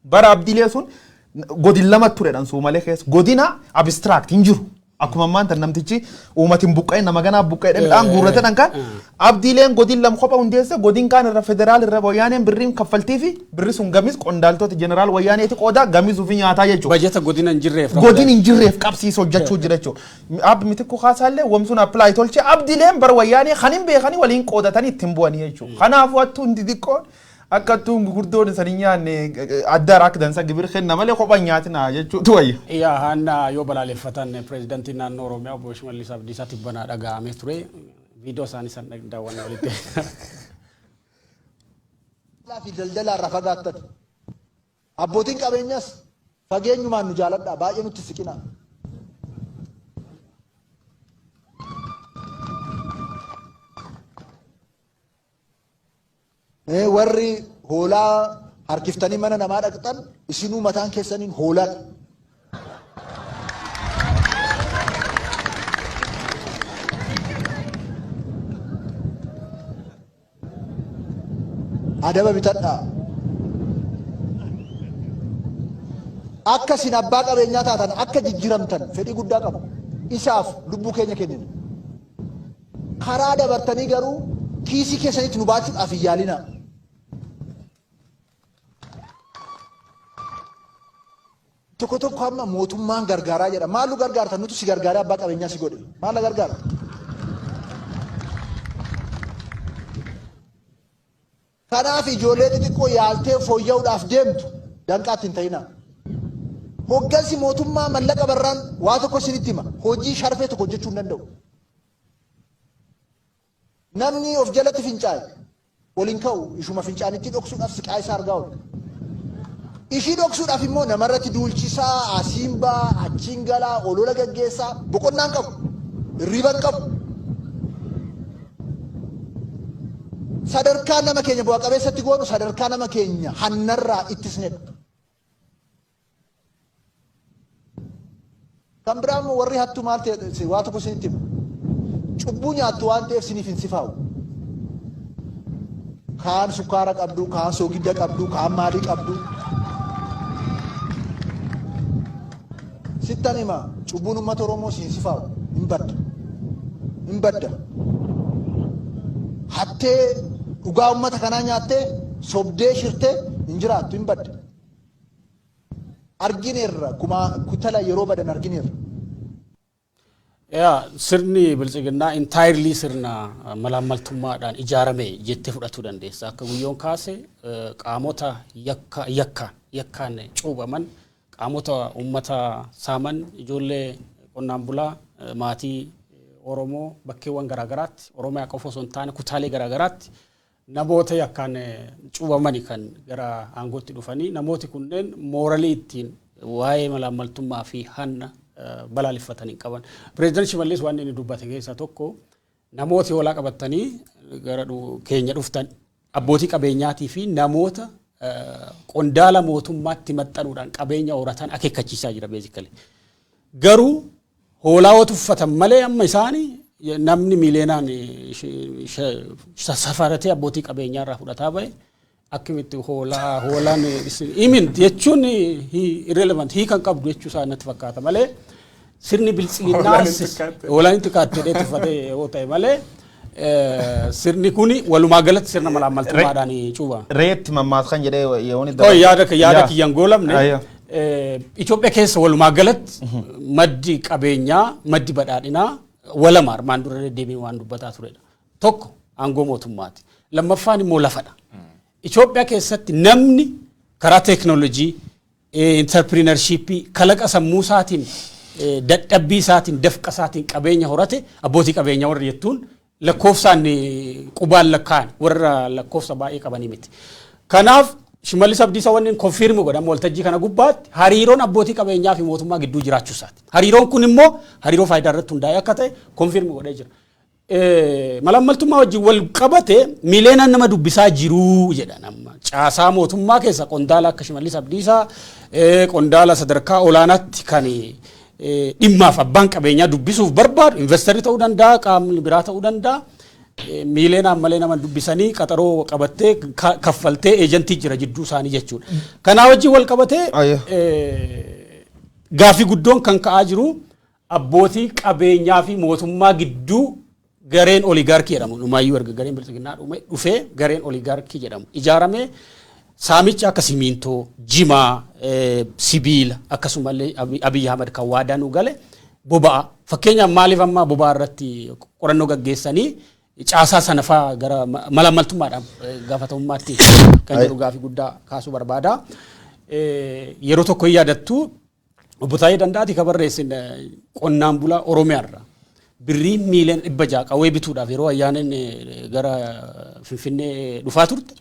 Bara Abdiilee sun godin lama turedhan Suumalee keessa. Godina abstract hin jiru. Akkuma ammaan tan namtichi uummati hin buqqa'in, nama ganaa buqqa'ee midhaan guurrate dhan kan Abdiileen godin lama kopha hundeesse, godin kaan irra federaal irra wayyaaneen birriin kaffaltii fi birri sun gamis qondaaltota jeneraal wayyaaneeti qoodaa gamis ofii nyaataa jechuudha.
Bajeta godina hin jirreef.
Godin hin jirreef qabsiisa hojjechuu jira jechuudha. Abbi Mitikuu Kaasaallee wamsuun apply tolchee Abdiileen bara wayyaanee kan hin beekanii waliin qoodatanii ittiin bu'anii jechuudha. Kanaafuu hattuun xixiqqoon akka hattuun gurguddoon isanii nyaanne adda akka dansa gibir kenna malee kopha nyaatina jechuutu wayya.
Yaa hanna yoo balaaleffatan pireezidantiin naannoo Oromiyaa obbo Shimallis Abdiisaa tibbanaa dhaga'amee ture. Viidiyoo isaanii san daawwannaa walitti.
Fi daldala irraa fagaattan. Abbootiin qabeenyas fageenyumaan nu jaaladha, baay'ee nutti siqina. Warri hoolaa harkiftanii mana namaa dhaqxan isinuu mataan keessaniin hoolaadha. Adaba bitadhaa. Akka isin abbaa qabeenyaa taatan, akka jijjiramtan fedhii guddaa qabu. Isaaf lubbuu keenya kennina. Karaa dabartanii garuu kiisii keessanitti nu baachuudhaaf hin yaalinaa. Tokko tokko amma mootummaan gargaaraa jedha. Maal nu gargaarta? Nutu si gargaaree abbaa qabeenyaa si godhe. Maal na gargaarta? Kanaaf ijoollee xixiqqoo yaaltee fooyya'uudhaaf deemtu danqaatti hin ta'inaa. Hoggansi mootummaa mallaqa barraan waa tokko isinitti hima. Hojii sharfee tokko hojjechuu hin danda'u. Namni of jalatti fincaa'e ol hin ka'u, ishuma fincaanitti dhoksuudhaaf siqaa isaa argaa oolu. Ishii dhoksuudhaaf immoo namarratti duulchisaa, asiin ba'a, achiin galaa, olola gaggeessaa, boqonnaa hin qabu, hirriiba hin qabu. Sadarkaa nama keenya bu'a qabeessatti goonu sadarkaa nama keenya hannarraa ittisnedha. Kan biraa immoo warri hattu maal ta'e, waa tokko isinitti himu. Cubbuu nyaattu waan ta'eef siniif hin sifaa'u. Kaan sukkaara qabdu, kaan soogidda qabdu, kaan maalii qabdu. Sittan hima, cubbuun uummata Oromoo siin sifaa'u, hin badda. Hin badda. Hattee dhugaa uummata kanaa nyaattee sobdee shirtee hin jiraattu, hin badda. Argineerra, kumaa kutala yeroo badan argineerra.
Yaa sirni Biltsiginnaa entirely sirna malaammaltummaadhaan ijaarame jettee fudhatuu dandeessa. Akka Guyyoon kaase, qaamota yakka yakka yakkaan cuubaman, qaamota uummata saaman, ijoollee qonnaan bulaa, maatii Oromoo bakkeewwan garaagaraatti, Oromiyaa qofa osoo hin taane kutaalee garaagaraatti namoota yakkaan cuubamani kan gara aangootti dhufanii, namooti kunneen moralii ittiin waa'ee malaammaltummaa fi hanna balaaleffatan hin qaban. Pireezidaant Shimallis waan inni dubbate keessaa tokko, namooti hoolaa qabatanii gara keenya dhuftan abbootii qabeenyaatii fi namoota qondaala mootummaatti maxxanuudhaan qabeenya horatan akeekkachiisaa jira basically. Garuu hoolaa yoo tuffatan malee amma isaanii namni miileenaan safaratee abbootii qabeenyaa irraa fudhataa bahe. Akkamitti hoolaa hoolaan imin jechuun irrelevant hiikan qabdu jechuu isaa natti fakkaata malee, sirni biltsiginnaa hoolaan itti kaatee tuffatee yoo ta'e malee, sirni kuni walumaa galatti sirna malaammaltummaadhaan cuuba.
Reetti mammaas kan jedhee yoo ni
Yaada kiyyaan goolamne, Itoophiyaa keessa walumaa galatti maddi qabeenyaa, maddi badhaadhinaa walama armaan dura deddeebiin waan dubbataa turedha. Tokko aangoo mootummaati. Lammaffaan immoo lafadha. Itoophiyaa keessatti namni karaa teeknoolojii, entrepreneurship, kalaqa sammuu isaatiin, dadhabbii isaatiin, dafqa isaatiin qabeenya horate, abbootii qabeenyaa warra jettuun lakkoofsaan qubaan lakkaa'an warra lakkoofsa baay'ee qabanii miti. Kanaaf Shimallis Abdiisaa wanni confirm godhamu waltajjii kana gubbaatti hariiroon abbootii qabeenyaa fi mootummaa gidduu jiraachuu isaati. Hariiroon kun immoo hariiroo faayidaa irratti hundaa'e akka ta'e confirm godhee jira. Malaammaltummaa wajjin wal qabate miiliyoonaan nama dubbisaa jiruu jedhan. Amma caasaa mootummaa keessa qondaala akka Shimallis Abdiisaa, qondaala sadarkaa olaanaatti kan dhimmaaf abbaan qabeenyaa dubbisuuf barbaadu, investor ta'uu danda'a, qaamni biraa ta'uu danda'a. Miiliyoonaan malee nama dubbisanii qaxaroo qabattee kaffaltee agent jira jidduu isaanii jechuudha. Kanaa wajjin wal qabatee gaafii guddoon kan ka'aa jiru abbootii qabeenyaa fi mootummaa gidduu gareen oligarchy jedhamu dhumaayyuu erga gareen biltsiginnaa dhufee gareen oligarchy jedhamu ijaaramee saamicha akka simintoo, jimaa, sibiila, akkasumallee Abiyyi Ahmad kan waadaa nu gale boba'a. Fakkeenyaaf maaliif amma boba'a irratti qorannoo gaggeessanii caasaa sana fa'aa gara malaammaltummaadhaan gaafatamummaatti kan jedhu gaafii guddaa kaasuu barbaada. Yeroo tokko hin yaadattu, obbo Taayee Danda'aati ka barreessin, qonnaan bulaa Oromiyaarra birrii miiliyoona 600 qawwee bituudhaaf yeroo ayyaaneen gara Finfinnee dhufaa turte.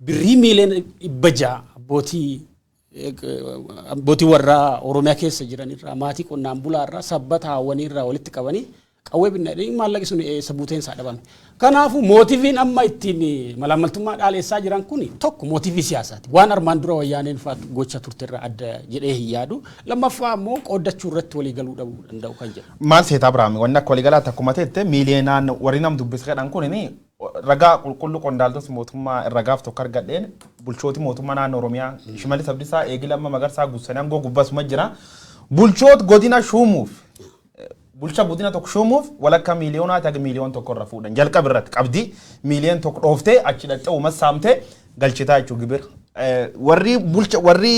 Birrii miiliyoona 600 abbootii warraa Oromiyaa keessa jiranirraa, maatii qonnaan bulaarraa, sabbata hawwaniirraa walitti qabanii qawwee binnadhanii maallaqi sun eessa buuteen isaa dhabame. Kanaafuu motiveiin amma ittiin malaammaltummaa dhaaleessaa jiran kun tokko motive siyaasaati. Waan armaan dura wayyaaneen fa'aa gocha turterraa adda jedhee hin yaadu. Lammaffaa immoo qooddachuu irratti walii galuu dhabuu danda'u kan jedhu.
Maal seeta Abiraami, wanni akka waliigalaatti akkuma ta'etti miiliyoonaan warri nam dubbisa jedhan kun ragaa qulqulluu qondaaltota mootummaa irra gaaf tokko argadheen, bulchooti mootummaa naannoo Oromiyaa Shimallis Abdiisaa eegila amma Magarsaa guutsanii aangoo gubbasuma jira. Bulchoota godina shuumuuf, bulcha godina tokko shuumuuf walakka miiliyoonaa ta'e miiliyoona 1 irra fuudhan jalqaba irratti qabdi miiliyoona 1 dhooftee achi dhaqxee uummata saamtee galchitaa jechuudha gibira. Warri bulcha, warri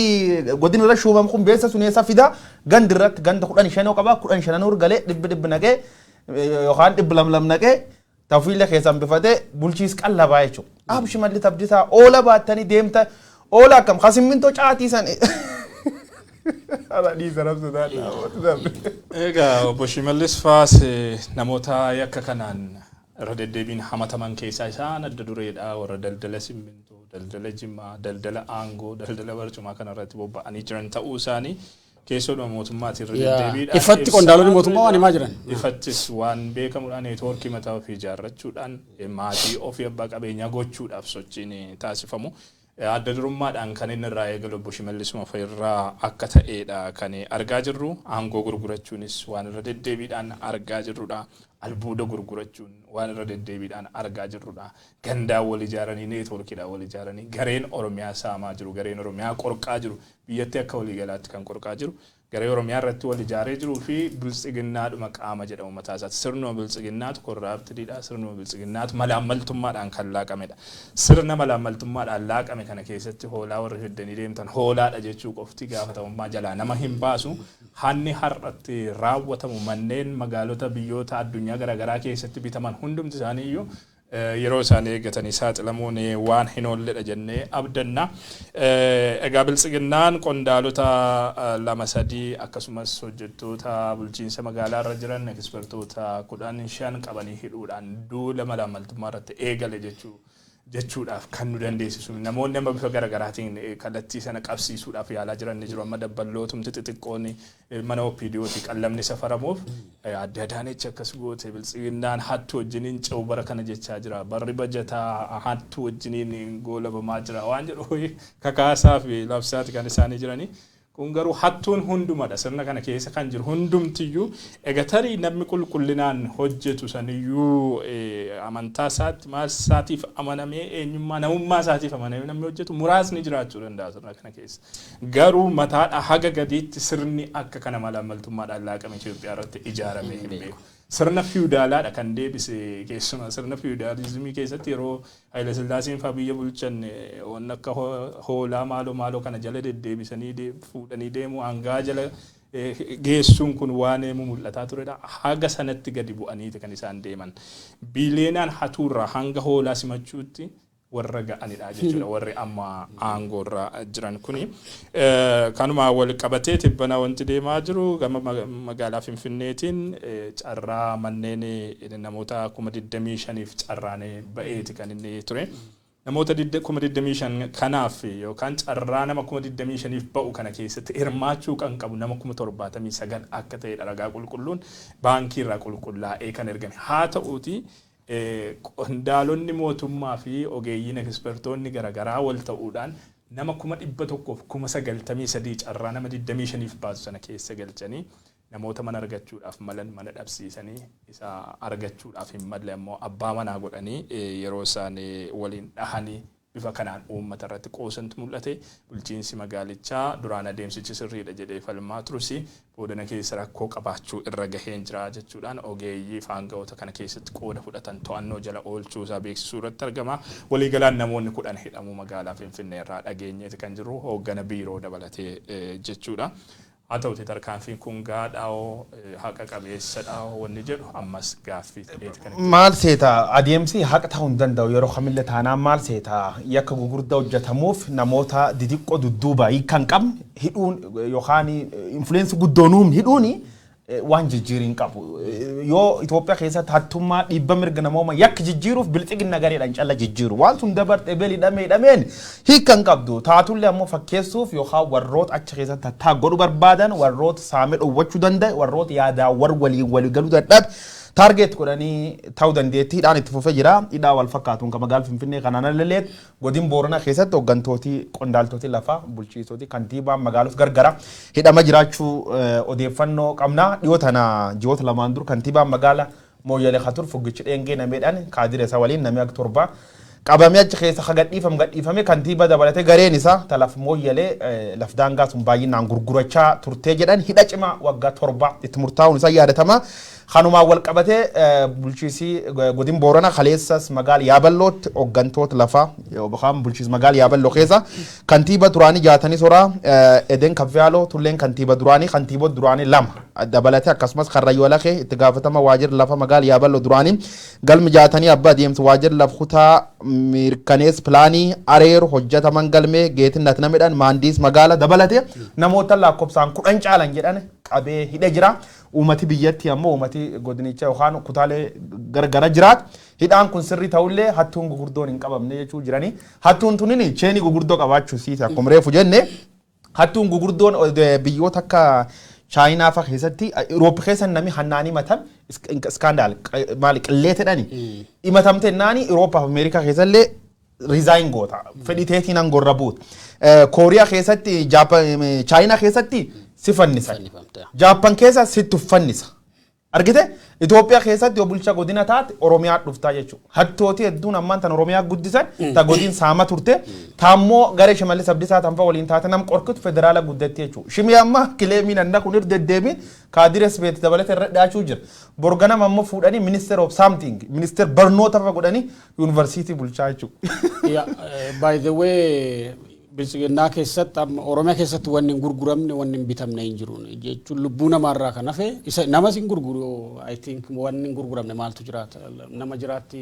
godina irra shuumamu kun beessa sun eessa fida? Gandi irratti ganda 15 qaba, 15 galee dhibbi dhibbi naqee yookaan dhibbi lam lam naqee tafiila keessaan bifatee bulchiis qallabaa jechuudha. Ab Shimallis Abdiisaa oola baattanii deemta, oola akkam ka simmintoo caatii san.
Egaa obbo Shimallis faas namoota yakka kanaan irra deddeebiin hamataman keessaa isaan adda dureedha. Warra daldala simmintoo, daldala jimaa, daldala aangoo, daldala barcumaa kanarratti bobba'anii jiran ta'uu isaanii keessoodhuma mootummaatiin irra deddeebiidhaan
Ifatti qondaalonni mootummaa waan himaa jiran.
Ifattis waan beekamuudhaan network mataa ofii ijaarrachuudhaan maatii ofii abbaa qabeenyaa gochuudhaaf sochiin taasifamu. Adda durummaadhaan kan inni irraa eegalu obbo Shimallisuma irraa akka ta'edha kan argaa jirru. Aangoo gurgurachuunis waan irra deddeebiidhaan argaa jirrudha. Albuuda gurgurachuun waan irra deddeebiidhaan argaa jirrudha. Gandaan wal ijaaranii, networkiidhaan wal ijaaranii gareen Oromiyaa saamaa jiru, gareen Oromiyaa qorqaa jiru, biyyattii akka waliigalaatti kan qorqaa jiru. Garee Oromiyaa irratti wal ijaaree jiruu fi biltsiginnaadhuma qaama jedhamu mataa isaati. Sirnuma biltsiginnaatu corruptediidha. Sirnuma biltsiginnaatu malaammaltummaadhaan kan laaqamedha. Sirna malaammaltummaadhaan laaqame kana keessatti hoolaa warri fiddanii deemtan hoolaadha jechuu qofti gaafatamummaa jalaa nama hin baasu. Hanni har'atti raawwatamu manneen magaalota biyyoota addunyaa garaagaraa keessatti bitaman hundumti isaanii iyyuu yeroo isaanii eeggatanii saaxilamuun waan hin oolledha jennee abdanna. Egaa biltsiginnaan qondaalota lama sadii akkasumas hojjettoota bulchiinsa magaalaa irra jiran expertoota 15 qabanii hidhuudhaan duula malaammaltummaa irratti eegale jechuudhaaf kan nu dandeessisu. Namoonni amma bifa garaagaraatiin kallattii sana qabsiisuudhaaf yaalaa jiran ni jiru. Amma dabballootumti xixiqqoon mana OPDOti qallamni safaramuuf adde Adaanechi akkas goote, biltsiginnaan hattuu wajjiniin ce'u bara kana jechaa jira. Barri bajataa hattuu wajjiniin goolabamaa jira waan jedhu kakaasaa fi labsaati kan isaanii jiranii. Kun garuu hattuun hundumadha. Sirna kana keessa kan jiru hundumtiyyuu egaa tarii namni qulqullinaan hojjetu saniyyuu amantaa isaatti, maal isaatiif amanamee, eenyummaa namummaa isaatiif amanamee namni hojjetu muraasni jiraachuu danda'a sirna kana keessa. Garuu mataadha haga gadiitti sirni akka kana malaammaltummaadhaan laaqame Itoophiyaa irratti ijaaramee hin beeku. Sirna fiwudaalaadha kan deebise. Keessumaa sirna fiwudaalizimii keessatti yeroo Haayile Sillaaseen fa'aa biyya bulchan waan akka hoolaa maaloo maaloo kana jala deddeebisanii fuudhanii deemu, hangaa jala geessuun kun waan mul'ataa turedha. Haga sanatti gadi bu'aniiti kan isaan deeman. Biileenaan hatuurraa hanga hoolaa simachuutti warra ga'anidha jechuudha warri amma aangoorra jiran kuni. Kanuma wal qabatee tibbana wanti deemaa jiru gama magaalaa Finfinneetiin carraa manneen namoota 25,000f carraan ba'eeti kan inni ture. Namoota 25,000 kanaaf yookaan carraa nama 25,000f ba'u kana keessatti hirmaachuu kan qabu nama 79,000 akka ta'edha ragaa qulqulluun baankii irraa qulqullaa'ee kan ergame. Haa ta'uuti, qondaalonni mootummaa fi ogeeyyiin ekspertoonni garaagaraa wal ta'uudhaan nama 193,000 carraa nama 25f baasu sana keessa galchanii, namoota mana argachuudhaaf malan mana dhabsiisanii, isa argachuudhaaf hin malle ammoo abbaa manaa godhanii yeroo isaan waliin dhahanii bifa kanaan uummata irratti qoosantu mul'ate. Bulchiinsi magaalichaa duraan adeemsichi sirriidha jedhee falmaa turus, boodana keessa rakkoo qabaachuu irra gaheen jira jechuudhaan ogeeyyii faanga'oota kana keessatti qooda fudhatan to'annoo jala oolchuu isaa beeksisuu irratti argama. Waliigalaan namoonni 10 hidhamuu magaalaa Finfinnee irraa dhageenyeeti kan jiru, hooggana biiroo dabalatee jechuudha. Haa ta'uti, tarkaanfiin kun gaadhaa'oo haqa qabeessadhaa'oo wanni jedhu ammas gaaffii ta'eeti kan itti
Maal seeta, adeemsi haqa ta'uu hin danda'u yeroo kamillee taanaan. Maal seeta, yakka gugurdaa hojjetamuuf namoota didiqqoo dudduuba hiika hin qabne hidhuun yookaan influence guddoonuun hidhuun waan jijjiirii hin qabu. Yoo Itoophiyaa keessatti hattummaa, dhiibba mirga namooma, yakka jijjiiruuf bilxiginna gareedhaan calla jijjiiru. Waan sun dabarte bel hidhamee hidhameen hiika hin qabdu. Taatullee ammoo fakkeessuuf yookaan warroota achi keessatti hattaa godhu barbaadan, warroota saamee dhowwachuu danda'e, warroota yaadaan war waliin walii galuu dadhabe target godhanii ta'uu dandeettii hidhaan itti fufee jira. Hidhaa wal fakkaatuun kan magaalaa Finfinnee kanaan alaleet godin Booranaa keessatti hooggantooti, qondaaltoti lafaa, bulchiisoti, kantiibaan magaalota gargara hidhama jiraachuu odeeffannoo qabna. Dhiyoo tana ji'oota 2n dur kantiibaan magaala Mooyyalee Katur Fuggichi Dheengee nameedhaan kaadira isa waliin namni akka torba qabamee achi keessa ka gadhiifame gadhiifame. Kantiibaa dabalatee gareen isaa talaf Mooyyalee laf daangaa sun baay'inaan gurgurachaa turtee jedhan hidha cimaa waggaa 7 itti murtaa'uun isaa yaadatama. Kanumaan wal qabatee bulchiisii godin Booranaa kaleessas magaala Yaaballootti hooggantoota lafaa yookaan bulchiisa magaala Yaaballoo keessa kantiiba duraanii Jaatanii Soraa, Eden Kaffiyaaloo Tulleen kantiiba duraanii, kantiibota duraanii lama dabalatee, akkasumas Karrayyuu Alakee itti gaafatama waajjira lafa magaala Yaaballoo duraanii, Galmi Jaatanii abbaa adeemsa waajjira lafa kutaa mirkanees pilaanii areeru hojjetaman galmee Geetinnat namidhaan maandiis magaala dabalatee namoota lakkoofsaan 10 caalan jedhan qabee hidhe jira. Uummati biyyattii ammoo uummati godinichaa yookaan kutaalee gargara jiraat hidhaan kun sirrii ta'ullee hattuun gugurdoon hin qabamne jechuu jiranii. Hattuun tunin chain gugurdoo qabaachuu siiti. Akkuma reefu jenne, hattuun gugurdoon biyyoota akka Chaayinaa fa'a keessatti, Eurooppii keessa namni hannaan himatan scandal maali qillee jedhani himatamte naani Eurooppaa fi Ameerikaa keessallee resign goota, fedhii teetiin aangorra buuta. Kooriyaa keessatti, Chaayinaa keessatti si fannisan. Jaappan keessa sitti uffannisa. Argite, Itoophiyaa keessatti yoo bulchaa godina taate Oromiyaa dhuftaa jechuudha. Hattooti hedduun ammaan tan Oromiyaa guddisan ta godin saama turte, taammoo garee Shimallis Abdiisaa tanfa waliin taate nam qorkitu federaala guddatti jechuudha. Shimii amma claimiin anna kun irra deddeebiin kaadires beet dabalata irra dhiyaachuu jira. Borganama ammoo fuudhanii minister of something, minister barnoota fa'a godhanii yuunivarsiitii bulchaa jechuudha.
By the way, biltsiginnaa keessatti amma Oromiyaa keessatti wanni hin gurguramne, wanni hin bitamne hin jiru jechuun lubbuu namaarraa kan hafe isa namas hin gurguru. I think wanni hin gurguramne maaltu jiraata? Nama jiraatti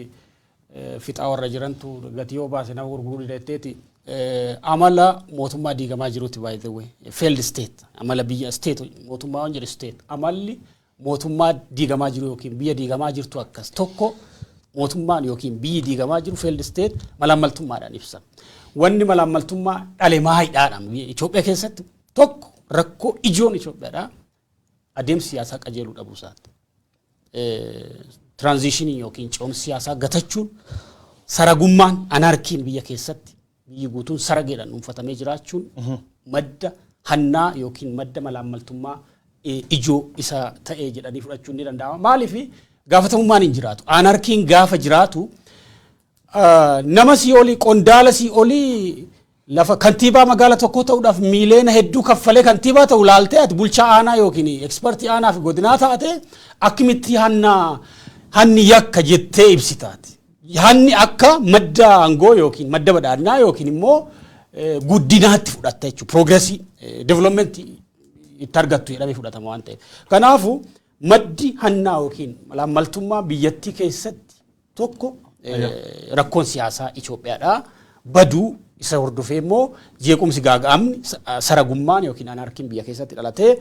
fixaa warra jirantu gatii yoo baase nama gurguruu didatteeti. Amala mootummaa diigamaa jirutti, by the way, failed state, amala biyya state mootummaa waan jedhu state, amalli mootummaa diigamaa jiru yookiin biyya diigamaa jirtu akkas tokko mootummaan yookiin biyyi diigamaa jiru, failed state, malaammaltummaadhaan ibsa. Wanni malaammaltummaa dhale maayidhaadha. Itoophiyaa keessatti tokko rakkoo ijoon Itoophiyaadha. Adeemsi siyaasaa qajeeluu dhabuu isaati. Transitionii yookiin ce'umsi siyaasaa gatachuun, saragummaan, anarchyn biyya keessatti biyyi guutuun sarageedhaan dhuunfatamee jiraachuun madda hannaa yookiin madda malaammaltummaa ijoo isa ta'ee jedhanii fudhachuun ni danda'ama. Maaliif gaafatamummaan hin jiraatu. Anarchyn gaafa jiraatu, nama sii olii, qondaala sii olii, lafa kantiibaa magaala tokkoo ta'uudhaaf miileena hedduu kaffalee kantiibaa ta'u laaltee, ati bulchaa aanaa yookiin expertii aanaa fi godinaa taate akkamitti hanni yakka jettee ibsitaati? Hanni akka madda aangoo yookiin madda badhaadhinaa yookiin immoo guddinaatti fudhatta jechuudha. Progressii, developmentii itti argattu jedhamee fudhatama waan ta'eef. Kanaafuu maddi hannaa yookiin malaammaltummaa biyyattii keessatti tokko rakkoon siyaasaa Itoophiyaadhaa baduu isa hordofee immoo jeequmsi, gaaga'amni, saragummaan yookiin anarchyn biyya keessatti dhalatee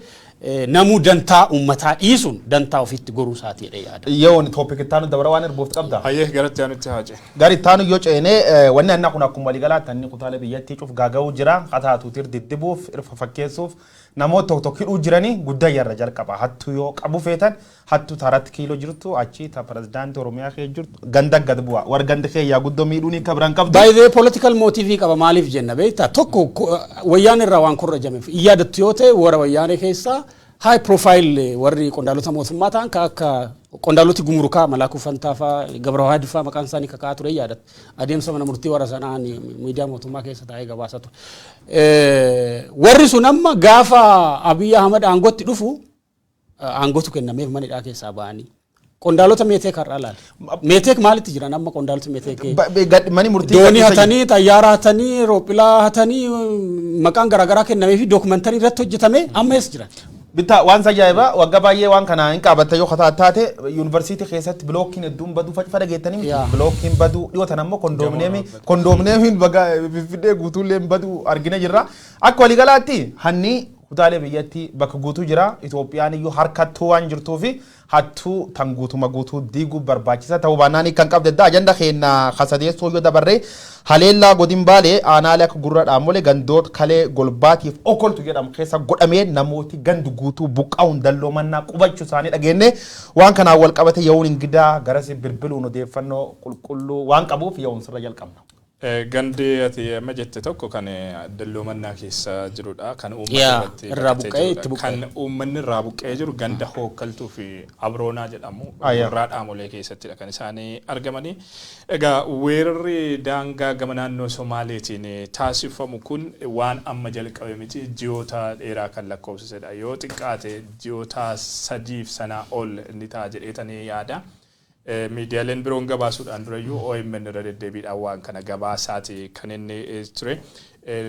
namuu dantaa uummataa dhiisuun dantaa ofiitti goruu isaati jedhee yaada.
Yoon topic ittaanu dabara waan erbuuf qabda.
Hayyee, garatti aanutti haa ceenu.
Gari ittaanu yoo ceenee, wanni annaa kun akkuma waliigalaatti anni kutaalee biyyattii cuf gaaga'uu jira. Qataatuutir diddibuuf, irfa fakkeessuuf, namoota tokko tokko hidhuu jiranii guddaa yarra jalqaba. Hattuu yoo qabu feetan, hattuu taratti kiiloo jirtu, achi ta pirezidaantii Oromiyaa kee jirtu ganda gad bu'a. Warra gandi kee yaa guddoo miidhuun akka biraan qabdu.
Baay'ee political motive qaba. Maaliif jenna beektaa? Tokko, wayyaan irraa waan korrajameef, hin yaadattu yoo ta'e, warra wayyaanee keessaa high profile warri qondaalota mootummaa ta'an ka akka qondaaloti gumurukaa Malaakuu Fantaa fa'aa, Gabrawaad fa'aa maqaan isaanii kaka'aa ture yaadatta. Adeemsa mana murtii warra sanaan miidiyaa mootummaa keessa taa'ee gabaasa ture. Warri sun amma gaafa Abiy Ahmad aangootti dhufu aangootu kennameef manidhaa keessaa ba'anii. Qondaalota Meeteek har'aa laala. Meeteek maalitti jiran amma qondaalota Meeteek?
Mani murtii
Doonii hatanii, xayyaara hatanii, roophilaa hatanii, maqaan garaagaraa kennamee fi documentary irratti hojjetame amma eessa jiran?
Bitta waan ajaa'ibaa waggaa baay'ee waan kana hin qaabatta yoo kataa taate, yuunivarsiitii keessatti blockiin hedduun baduu faca dhageettanii miti. Blockiin baduu dhiyoo tan ammoo condominiumiin baga Finfinnee guutuullee baduu argina jirra. Akka waliigalaatti hanni kutaalee biyyattii bakka guutuu jira. Itoophiyaan iyyuu harkattuu waan jirtuu fi hattuu tan guutuma guutuu diiguu barbaachisa ta'uu baannaan kan qabde adda. Ajanda keenya kasadeessoo yoo dabarre, haleellaa godin Baalee aanaalee akka Gurra Dhaamolee gandoota Kalee Golbaatiif Okoltu jedhamu keessa godhamee namooti gandu guutuu buqqa'uun dalloo mannaa qubachuu isaanii dhageenye. Waan kanaan wal qabate ye'uun ingidaa garas bilbiluun odeeffannoo qulqulluu waan qabuuf ye'uun sirra jalqabna.
Gandi ati amma jette tokko kan dalloo mannaa keessa jirudha. Kan uummata irratti
irraa
baqatee
buqqa'ee
jirudha.
Itti buqqa'e.
Kan uummanni irraa buqqa'ee jiru ganda Hookkaltuu fi Abroonaa jedhamu Gurraa Dhaamolee keessattidha kan isaanii argamanii. Egaa weerarri daangaa gama naannoo Somaaleetiin taasifamu kun waan amma jalqabe miti, ji'oota dheeraa kan lakkoofsisedha. Yoo xiqqaate ji'oota 3f sanaa ol ni ta'a jedheetanii yaada. Miidiyaaleen biroon gabaasuudhaan durayyuu OMN irra deddeebiidhaan waan kana gabaasaati kan inni ture.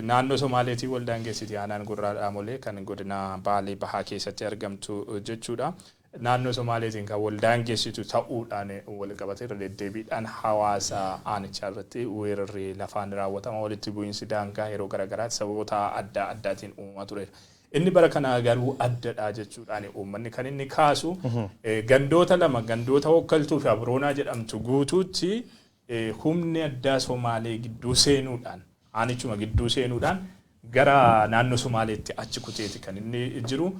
Naannoo Somaaleetiin wal daangeessiti aanaan Gurraa Dhaamolee kan godina Baalee Bahaa keessatti argamtu jechuudha. Naannoo Somaaleetiin kan wal daangeessitu ta'uudhaan wal qabate irra deddeebiidhaan hawaasa aanichaa irratti weerarri lafaan raawwatama, walitti bu'iinsi daangaa yeroo garaagaraatti sababoota adda addaatiin uumamaa tureera. Inni bara kana garuu addadha jechuudhaan uummanni kan inni kaasu gandoota lama, gandoota Hookkaltuu fi Abroonaa jedhamtu guutuutti humni addaa Somaalee gidduu seenuudhaan, aanichuma gidduu seenuudhaan gara naannoo Somaaleetti achi kuteeti kan inni jiru.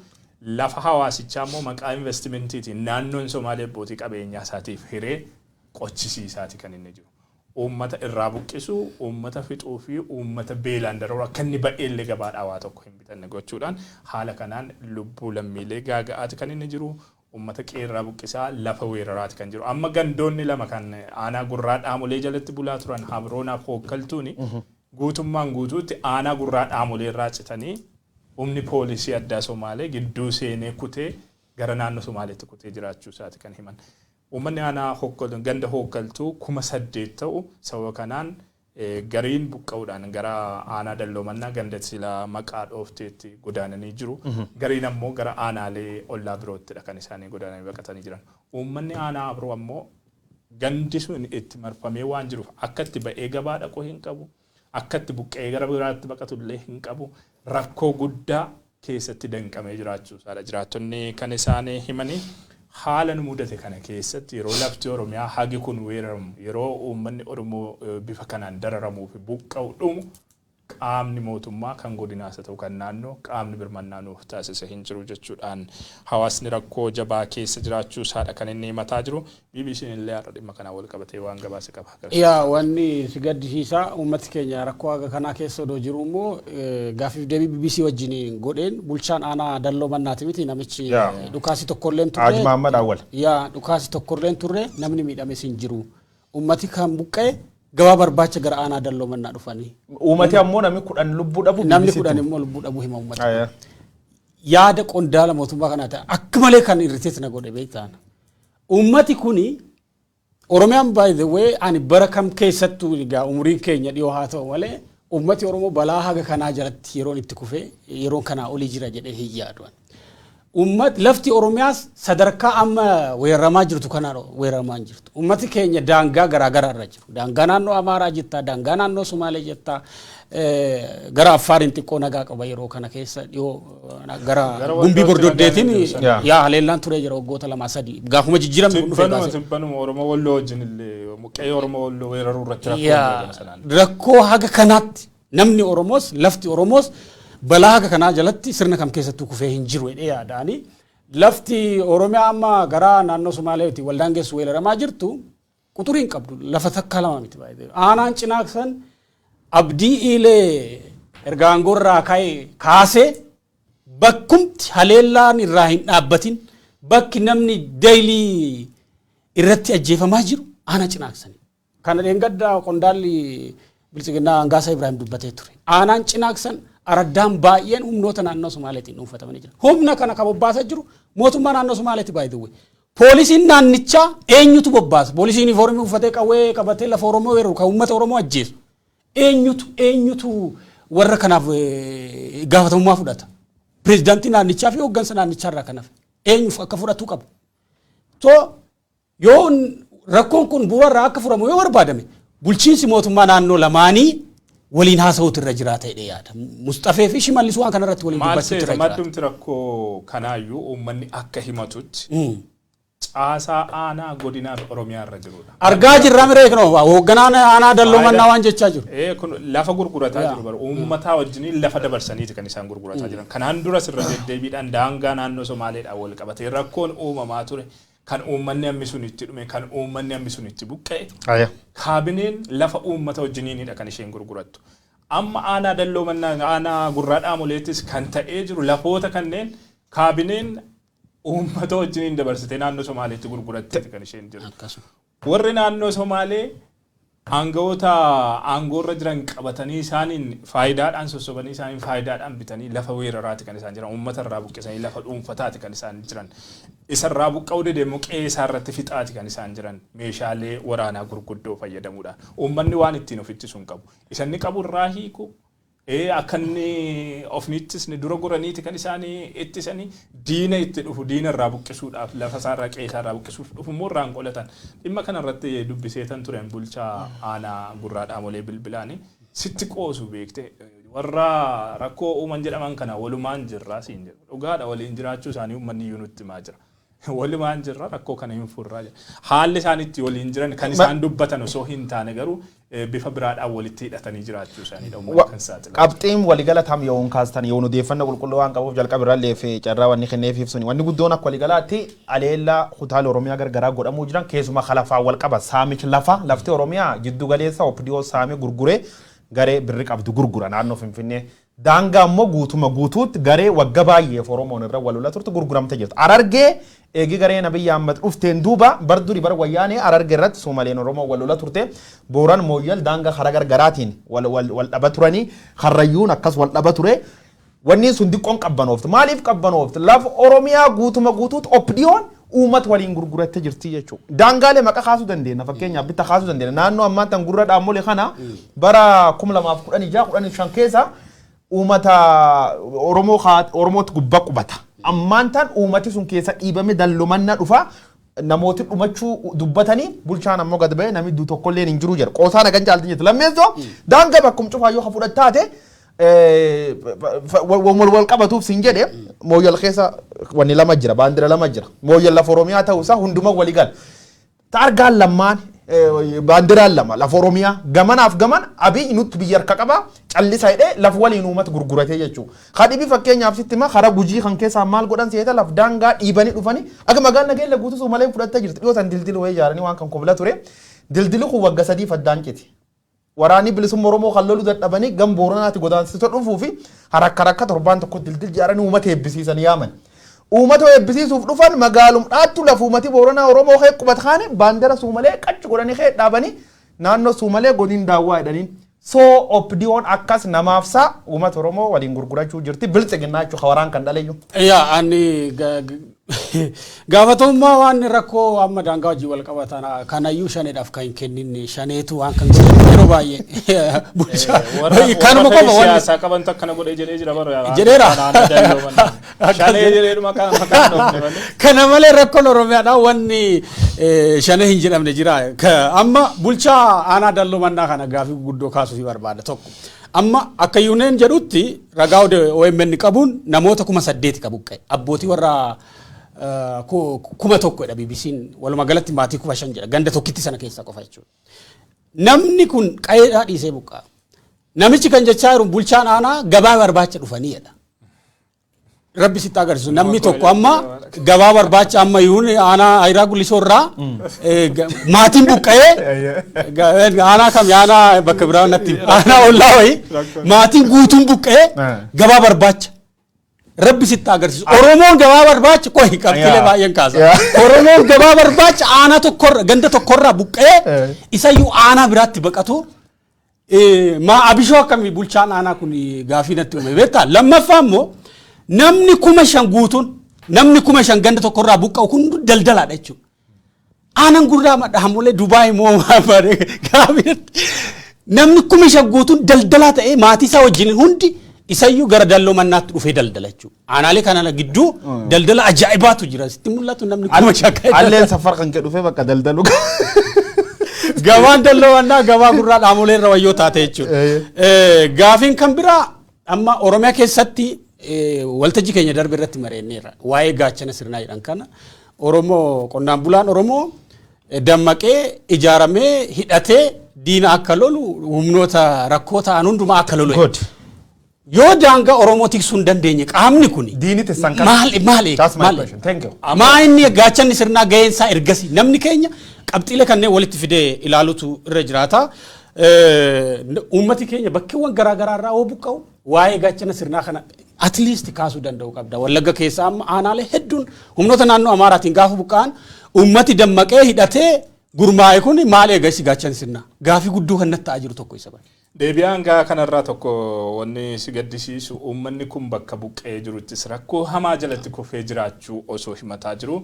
Lafa hawaasichaa immoo maqaa investimentiitiin naannoon Somaalee abbootii qabeenyaa isaatiif hiree qochisiisaati kan inni jiru. Uummata irraa buqqisuu, uummata fixuu fi uummata beelaan dararuu, akka inni ba'eellee gabaadhaa waa tokko hin bitanne gochuudhaan haala kanaan lubbuu lammiilee gaaga'aati kan inni jiru. Uummata qeerraa buqqisaa, lafa weeraraati kan jiru. Amma gandoonni lama kan aanaa Gurraa Dhaamolee jalatti bulaa turan, Habroonaaf Hookkaltuuni, guutummaan guutuutti aanaa Gurraa Dhaamolee irraa citanii humni poolisii addaa Somaalee gidduu seenee kutee gara naannoo Somaaleetti kutee jiraachuu isaati kan himan. Uummanni aanaa ganda Hookkaltuu 8,000 ta'u sababa kanaan gariin buqqa'uudhaan gara aanaa Dalloomannaa ganda silaa maqaa dhoofteetti godaananii jiru. Gariin ammoo gara aanaalee ollaa biroottidha kan isaanii godaananii baqatanii jiran. Uummanni aanaa Abroo ammoo gandi sun itti marfamee waan jiruuf akka itti ba'ee gabaa dhaquu hin qabu. Akka itti buqqa'ee gara biraatti baqatu illee hin qabu. Rakkoo guddaa keessatti danqamee jiraachuu isaadha. Jiraattonni kan isaan himanii haala nu mudate kana keessatti, yeroo lafti Oromiyaa hagi kun weeraramu, yeroo uummanni Oromoo bifa kanaan dararamuu fi buqqa'u dhumu, Qaamni mootummaa kan godinaas haa ta'u kan naannoo qaamni birmannaa nuuf taasise hin jiru jechuudhaan hawaasni rakkoo jabaa keessa jiraachuu isaadha kan inni himataa jiru. BBC'n illee har'a dhimma kanaan wal qabatee waan gabaase qaba.
Yaa, wanni si gaddisiisaa, uummati keenya rakkoo haga kanaa keessa odoo jiru immoo gaaffiif deebii BBC wajjin godheen bulchaan aanaa Dalloo Mannaati miti namichi dhukaasi tokkolleen
Haji
turre.
Mahammad Awwal.
Yaa, dhukaasi tokkolleen turre, namni miidhames hin jiru. Uummati kan buqqa'e gabaa barbaacha gara aanaa Dalloo Mannaa dhufanii.
Uummati ammoo namni 10 lubbuu dhabu.
Namni
BBC
10 immoo lubbuu dhabuu hima uummati.
Aya.
Yaada qondaala mootummaa kanaa ta'e akka malee kan irriteet na godhe beektaan. Uummati kuni, Oromiyaan, by the way, ani bara kam keessattuu, egaa umuriin keenya dhiyoo haa ta'u malee, uummati Oromoo balaa haga kanaa jalatti yeroon itti kufee yeroon kanaa olii jira jedhee hin yaadu. Uummat lafti Oromiyaas sadarkaa amma weeraramaa jirtu kanaan weeraramaa hin jirtu. Uummati keenya daangaa garaagaraa irra jiru. Daangaa naannoo Amaaraa jettaa, daangaa naannoo Sumaalee jettaa, gara Affaariin xiqqoo nagaa qaba yeroo kana keessa dhiyoo gara
Gara
Gumbii
Wallootti
Bordoddeetiin
nagaan hin jiru.
Yaa, haleellaan turee jira waggoota 2 3 gaafuma jijjiiramni kun dhufee
Tibbanuma
kaasee.
Tibbanuma Oromoo Walloo wajjin illee qe'ee Oromoo Walloo weeraruu irratti rakkoo
Yaa,
gama sanaan.
rakkoo haga kanaatti namni Oromoos lafti Oromoos balaa haga kanaa jalatti sirna kam keessattuu kufee hin jiru jedhee yaadaani. Lafti Oromiyaa amma gara naannoo Somaaleeti waldaan geessu weeraramaa jirtu quxurii hin qabdu, lafa takka lama miti baay'ee. Aanaan Cinaaksan Abdii Iilee erga aangoorraa ka'e kaasee bakkumti haleellaan irraa hin dhaabbatin, bakki namni daily irratti ajjeefamaa jiru aanaa Cinaaksani. Kana dheengadda qondaalli Biltsiginnaa Angaasaa Ibrahim dubbatee ture. Aanaan Cinaaksan araddaan baay'een humnoota naannoo Somaaleetiin dhuunfatamanii jira. Humna kana kan bobbaasaa jiru mootummaa naannoo Somaaleeti, by the way. Poolisiin naannichaa eenyutu bobbaasa? Poolisiin yuunifoormii uffatee qawwee qabatee lafa Oromoo weeraru, kan uummata Oromoo ajjeesu. Eenyutu warra kanaaf gaafatamummaa fudhata? Pireezidaantii naannichaa fi hooggansa naannichaa irraa kanaaf eenyuuf akka fudhatu qabu? So yoo rakkoon kun bu'uurarraa akka furamu yoo barbaadame, bulchiinsi mootummaa naannoo lamaanii waliin haasa'uutu irra jiraata jedhee yaada. Mustafee fi Shimallis waan kanarratti waliin
Maal
dubbachuutu
seeta
irra jiraata.
Maddumti rakkoo kanaayyuu uummanni akka himatutti caasaa aanaa godinaa fi Oromiyaa irra jirudha.
Argaa jirra miree, kunoo hoogganaan aanaa Dalloo Mannaa waan jechaa jiru.
Kun lafa gurgurataa jiru bara uummataa wajjiniin lafa dabarsaniiti kan isaan gurgurataa jiran. Kanaan duras irra deddeebiidhaan daangaa naannoo Somaaleedhaan wal qabatee rakkoon uumamaa ture, kan uummanni hammi sun itti dhume, kan uummanni hammi sun itti buqqa'e. Kaabineen lafa uummata wajjiniinidha kan isheen gurgurattu. Amma aanaa Dalloo Mannaa, aanaa Gurraa Dhaamoleettis kan ta'ee jiru lafoota kanneen kaabineen uummata wajjiniin dabarsitee naannoo Somaaleetti gurguratteeti kan isheen jirtu.
Akkasuma.
Warri naannoo Somaalee aangawoota aangoorra jiran qabatanii, isaaniin faayidaadhaan sossobanii, isaaniin faayidaadhaan bitanii lafa weeraraati kan isaan jiran. Uummata irraa buqqisanii lafa dhuunfataati kan isaan jiran. Isarraa buqqa'uu dide immoo qe'ee isaa irratti fixaati kan isaan jiran meeshaalee waraanaa gurguddoo fayyadamuudhaan. Uummanni waan ittiin of ittisu hin qabu. Isa inni qabu irraa hiiku, akka inni ofni ittisne dura goraniiti kan isaan ittisanii diina itti dhufu, diina irraa buqqisuudhaaf lafa isaa irraa, qe'ee isaa irraa buqqisuuf dhufu immoo irraan qolatan. Dhimma kana irratti dubbiseetan turen bulchaa aanaa Gurraa Dhaamolee bilbilaani. Sitti qoosu beekte, warra rakkoo uuman jedhaman kana walumaan jirraa siin jedhu. Dhugaadha, waliin jiraachuu isaanii uummanni iyyuu nutti himaa jira. Walumaan jirra, rakkoo kana hin furraa jedha. Haalli isaan itti waliin jiran kan isaan dubbatan osoo hin taane garuu bifa biraadhaan walitti hidhatanii jiraachuu isaaniidha uummanni kan saaxilamu.
Qabxiin waligala tam yoon kaastan yoon odeeffannoo qulqulluu waan qabuuf jalqaba irrallee fi carraa wanni kenneefiif suni wanni guddoon akka waligalaatti aleellaa kutaalee Oromiyaa gargaraa godhamuu jiran keessuma kalafaa wal qaba. Saamichi lafa, lafti Oromiyaa jiddu galeessa OPDO saamee gurguree garee birri qabdu gurgura naannoo Finfinnee. Daangaa immoo guutuma guutuutti garee wagga baay'eef Oromoon irra wal lola turte gurguramte jirti. Arargee eegi garee Nabiyyi Ahmad dhufteen duuba bar duri bara Wayyaanee Arargee irratti Soomaleen Oromoo wal lola turte. Booran Mooyyal daangaa karaa gargaraatiin wal wal wal dhaba turanii, Karrayyuun akkas wal dhaba ture. Wanni sun diqqoon qabbanoofte. Maaliif qabbanoofte? Lafa Oromiyaa guutuma guutuutti OPDO'n uummata waliin gurgurattee jirti jechuudha. Daangaalee maqa kaasuu dandeenya. Fakkeenyaaf bitta kaasuu dandeenya. Naannoo ammaa tan Gurra Dhaamolee kana bara 2016, 15 keessa uummata Oromoo Oromootti gubbaa qubata. Ammaan tan uummati sun keessa dhiibame Dallumanna dhufa. Namooti dhumachuu dubbatanii, bulchaan ammoo gad ba'ee namni du tokkollee hin jiru jedha. Qoosaa nagan caalti jirti. Lammeessoo daangaa bakkum cufaa yoo fudhat taate wal wal qabatuuf sin jedhe, Mooyyal keessa wanni lama jira, baandira lama jira. Mooyyal lafa Oromiyaa ta'uusaa hunduma walii gala. Taargaan lammaan Baandiraan lama lafa Oromiyaa gamanaaf gaman Abiy nutti biyya harka qaba callisa jedhee lafa waliin uummata gurguratee jechuudha. Kadhibi fakkeenyaaf sitti hima, karaa Gujii kan keessaa maal godhan seeta, laf daangaa dhiibanii dhufanii akka magaalaa Nageenya guutuu Soomaleen fudhattee jirti. Dhiyoo san dildili wayii ijaaranii waan kan kobla ture. Dildili kun waggaa 3 addaan citi. Waraanni bilisummaa Oromoo kan loluu dadhabanii gam Booranaatti godaansisoo dhufuu fi haraka rakka torbaan tokko dildil ijaaranii uummata eebbisiisan yaaman. Uummata eebbisiisuuf dhufan magaalum dhaattu lafa uummati Booranaa Oromoo kee qubata kaane baandara Suumalee qachi godhanii kee dhaabanii naannoo Suumalee godin daawwaa jedhaniin. Soo OPDO'n akkas namaaf saa uummata Oromoo waliin gurgurachuu jirti, biltsiginnaa jechuudha waraan kan dhaleeyyu.
Yaa, ani gaafatamummaa waan rakkoo amma daangaa wajjin wal qabatan kanayyuu shaneedhaaf kan hin kenninne, shaneetu waan kan yeroo baay'ee bulchaa
kanuma qofa wanni siyaasaa qabantu akkana godhee jedhee jira bara.
Jedheera.
Shanee jedhee maqaan maqaan dhoofne malee.
Kana malee rakkoon Oromiyaadhaa wanni shanee hin jedhamne jira. Amma bulchaa aanaa Dalloo Mannaa kana gaafii guddoo kaasuuf barbaada tokko. Amma akka yuuneen jedhutti ragaa OMN qabuun namoota 8,000 qabu buqqa'e. Abbootii warra 1,000dha, BBC'n walumaa galatti maatii 5,000 jedha, ganda tokkitti sana keessa qofa jechuudha. Namni kun qa'eedhaa dhiisee buqqa'a. Namichi kan jechaa jiru bulchaan aanaa gabaa barbaacha dhufanii jedha. Rabbi sitti agarsiisu, namni tokko amma gabaa barbaacha amma yuun aanaa Ayiraa Gullisoo irraa maatiin buqqa'ee aanaa kam, aanaa bakka biraa natti, aanaa ollaa wayii maatiin guutuun buqqa'ee gabaa barbaacha. Rabbi sitti agarsiisu. Oromoon gabaa barbaacha qohi qabxiilee baay'een kaasa. Oromoon gabaa barbaacha aanaa tokkorra, ganda tokkorraa buqqa'ee isayyuu aanaa biraatti baqatu. Maa abishoo akkamii bulchaan aanaa kun gaafii natti uume beektaa? Lammaffaa immoo namni 5,000 guutuun, namni 5,000 ganda tokkorraa buqqa'u kun daldalaadha jechuudha. Aanan gurraa madhaamulee Dubaay moo gaafii natti, namni 5,000 guutuun daldalaa ta'ee maatii isaa wajjin hundi isayyuu gara Dalloo Mannaatti dhufee daldala jechuudha. Aanaalee kana gidduu daldala ajaa'ibaatu jira. Sitti mul'atu namni 5,000
ka'ee Alleen safar kan kee dhufee bakka daldalu.
Gabaan Dalloo Mannaa gabaa gurraa dhaamolee irra wayyoo taate jechuudha. Gaafiin kan biraa amma Oromiyaa keessatti waltajjii keenya darbe irratti mareenneerra. Waa'ee gaachana sirnaa jedhan kana Oromoo, qonnaan bulaan Oromoo dammaqee ijaaramee hidhatee diina akka lolu, humnoota rakkoo ta'an hundumaa akka lolu.
Good.
Yoo daangaa Oromoo tiksuu hin dandeenye qaamni kun
Diini tissan kana.
Maal maal
That's my
maal
question. Thank you.
Maa inni gaachanni sirnaa gaheen isaa ergasii namni keenya qabxiilee kanneen walitti fidee ilaalutu irra jiraata. Uummati keenya bakkeewwan garaa garaa irraa yoo buqqa'u waa'ee gaachana sirnaa kana at least kaasuu danda'u qabda. Wallagga keessaa amma aanaalee hedduun humnoota naannoo Amaaraatiin gaafa buqqa'an uummati dammaqee hidhatee gurmaa'e kun maal eegasi gaachan sirnaa? Gaafii guddoo kan natti ta'aa jiru tokko isa bara.
Deebi'aan gaa kanarraa tokko wanni si gaddisiisu, uummanni kun bakka buqqee jiruttis rakkoo hamaa jalatti kufee jiraachuu osoo himataa jiru,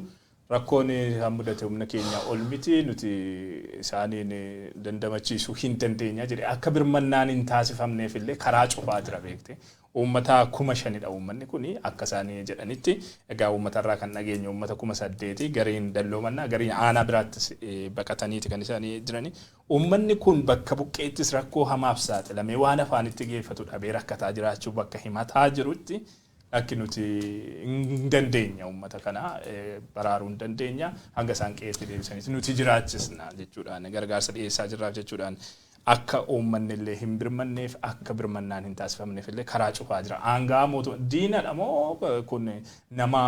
rakkoon isaan mudate humna keenya ol miti, nuti isaaniin dandamachiisuu hin dandeenya jedhe akka birmannaan hin taasifamneef illee karaa cufaa jira beekte. Uummata 5,000dha uummanni kun akka isaanii jedhanitti. Egaa uummatarraa kan dhageenye uummata 8,000, gariin Dalloo Mannaa, gariin aanaa biraattis baqataniiti kan isaanii jirani. Uummanni kun bakka buqqeettis rakkoo hamaaf saaxilamee waan afaanitti geeffatu dhabee rakkataa jiraachuu bakka himataa jirutti, akki nuti hin dandeenya, uummata kana baraaruu hin dandeenya, hanga isaan qe'eetti deebisanitti nuti jiraachisna jechuudhaan gargaarsa dhiyeessaa jirraaf jechuudhaan akka uummanni illee hin birmanneef, akka birmannaan hin taasifamneef illee karaa cufaa jira. Aangaa mootummaa diinadha moo kun nama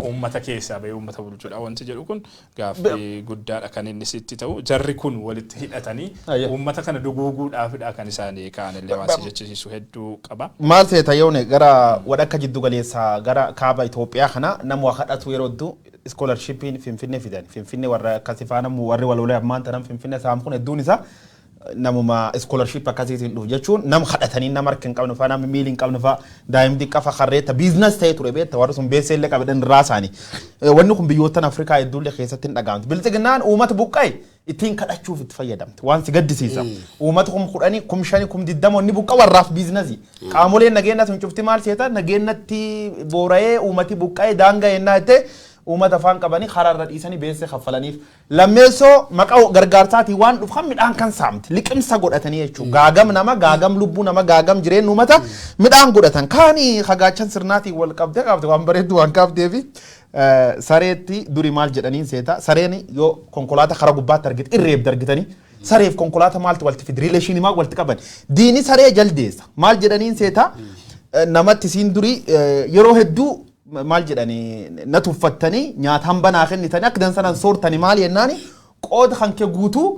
uummata keessaa bahee uummata bulchuudha wanti jedhu kun gaaffii guddaadha kan inni sitti ta'u. Jarri kun walitti hidhatanii uummata kana duguuguudhaafidha kan isaanii ka'an illee waan si jechisiisu hedduu qaba.
Maal seeta yoone gara wadhakka jiddu galeessaa gara kaaba Itoophiyaa kana nama waa kadhatu yeroo hedduu scholarshipiin Finfinnee fidan. Finfinnee warra akkasii faana warri waloolee ammaan tanan Finfinnee saam kun hedduun isaa namuma scholarship akkasiitiin dhufu jechuun nama kadhatanii, nama harka hin qabne fa'aa, nama miili hin qabne fa'aa, daa'imni xiqqaa fa'aa harreetta business ta'ee ture beekta, warri sun beessee illee qabadan irraa isaanii. Wanni kun biyyoottan Afrikaa hedduullee keessatti hin dhaga'amtu. Biltsiginnaan uummata buqqa'e ittiin kadhachuuf itti fayyadamte. Waan si gaddisiisa. Uummata 10,000, 5,000, 20,000 inni buqqa warraaf business. Qaamoleen nageenya sun cufti maal seeta, nageenyatti boora'ee uummati buqqa'ee daangaa ennaa jettee Uummata afaan qabanii karaarra dhiisanii beessee kaffalaniif. Lammeessoo maqaa gargaarsaatiin waan dhufan midhaan kan saamti. Liqimsa godhatanii jechuudha. Gaagam nama, gaagam lubbuu nama, gaagam jireenya uummata midhaan godhatan. Kaani hagaachan sirnaatiin wal qabdee qabde waan bareeddu waan qabdeefi sareetti duri maal jedhaniin seeta? Sareen yoo konkolaataa karaa gubbaatti argite irreebdi argitanii. Sareef konkolaataa maaltu walitti fidi? Relation maal walitti qaban? Diini saree jaldeessa. Maal jedhaniin seeta? Namatti siin durii yeroo hedduu maal jedhanii na tuffattanii nyaata hambanaa kennitanii akka dansanaan soortanii maal jennaani qooda kan kee guutuu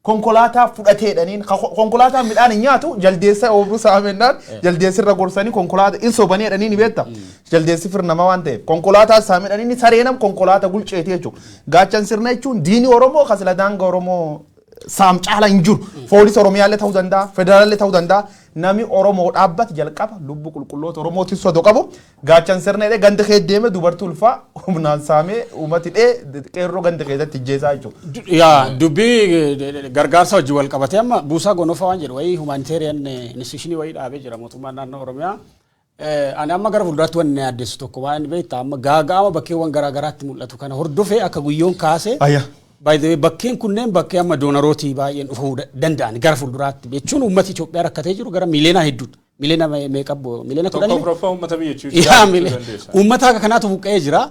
konkolaataa fudhateedhaniin konkolaataan midhaan hin nyaatu jaldeessa oobruu saamennaan jaldeessi irra gorsanii konkolaataa in sobanii jedhanii ni beekta. Jaldeessi firnama waan ta'eef konkolaataa saamedhanii sareenam konkolaataa gulceeti jechuudha. Gaachan sirna jechuun diini Oromoo kasila daanga Oromoo saam caala hin jiru. Poolis Oromiyaallee ta'uu danda'a, federaallee ta'uu danda'a. Nami Oromoo dhaabbate jalqaba lubbuu qulqulloota Oromootiin sodo qabu. Gaachan sirna jedhee ganda kee deeme dubartii ulfaa humnaan saamee uummati dhee qeerroo ganda keessatti ijjeesaa jechuudha.
Yaa, dubbii gargaarsa wajjin wal qabatee amma Buusaa Gonofaa waan jedhu wayii, humanitarian institution wayii dhaabee jira mootummaan naannoo Oromiyaa. Ani amma gara fuulduraatti wanni addeessu tokko waan beektaa, amma gaaga'ama bakkeewwan garaa garaatti mul'atu kana hordofee akka Guyyoon kaase. By the way, bakkeen kunneen bakkee amma donorootii baay'een dhufuu danda'an gara fuulduraatti jechuun uummati Itoophiyaa rakkatee jiru gara miiliyoona hedduudha. Miiliyoona meeqa? Miiliyoona
10. Tokko afuraffaa uummata biyyattii.
Yaa, uummata akka kanaatu buqqa'ee jira.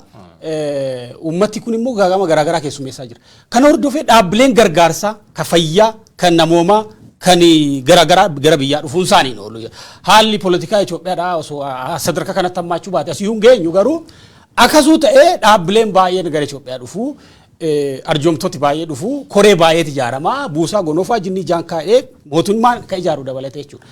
Uummati kun immoo gaagama garaa garaa keessummeessaa jira. Kana hordofee dhaabbileen gargaarsaa, ka fayyaa, kan namoomaa, kan garaa garaa gara biyyaa dhufuun isaanii hin oolu. Haalli poolitikaa Itoophiyaadhaa osoo sadarkaa kanatti hammaachuu baate asii hin geenyu, garuu akkasuu ta'ee dhaabbileen baay'een gara Itoophiyaa dhufuu, arjoomtoti baay'ee dhufuu, koree baay'eetu ijaaramaa, Buusaa Gonofaa jinnii jaan kaa'ee mootummaan kan ijaaru dabalatee jechuudha.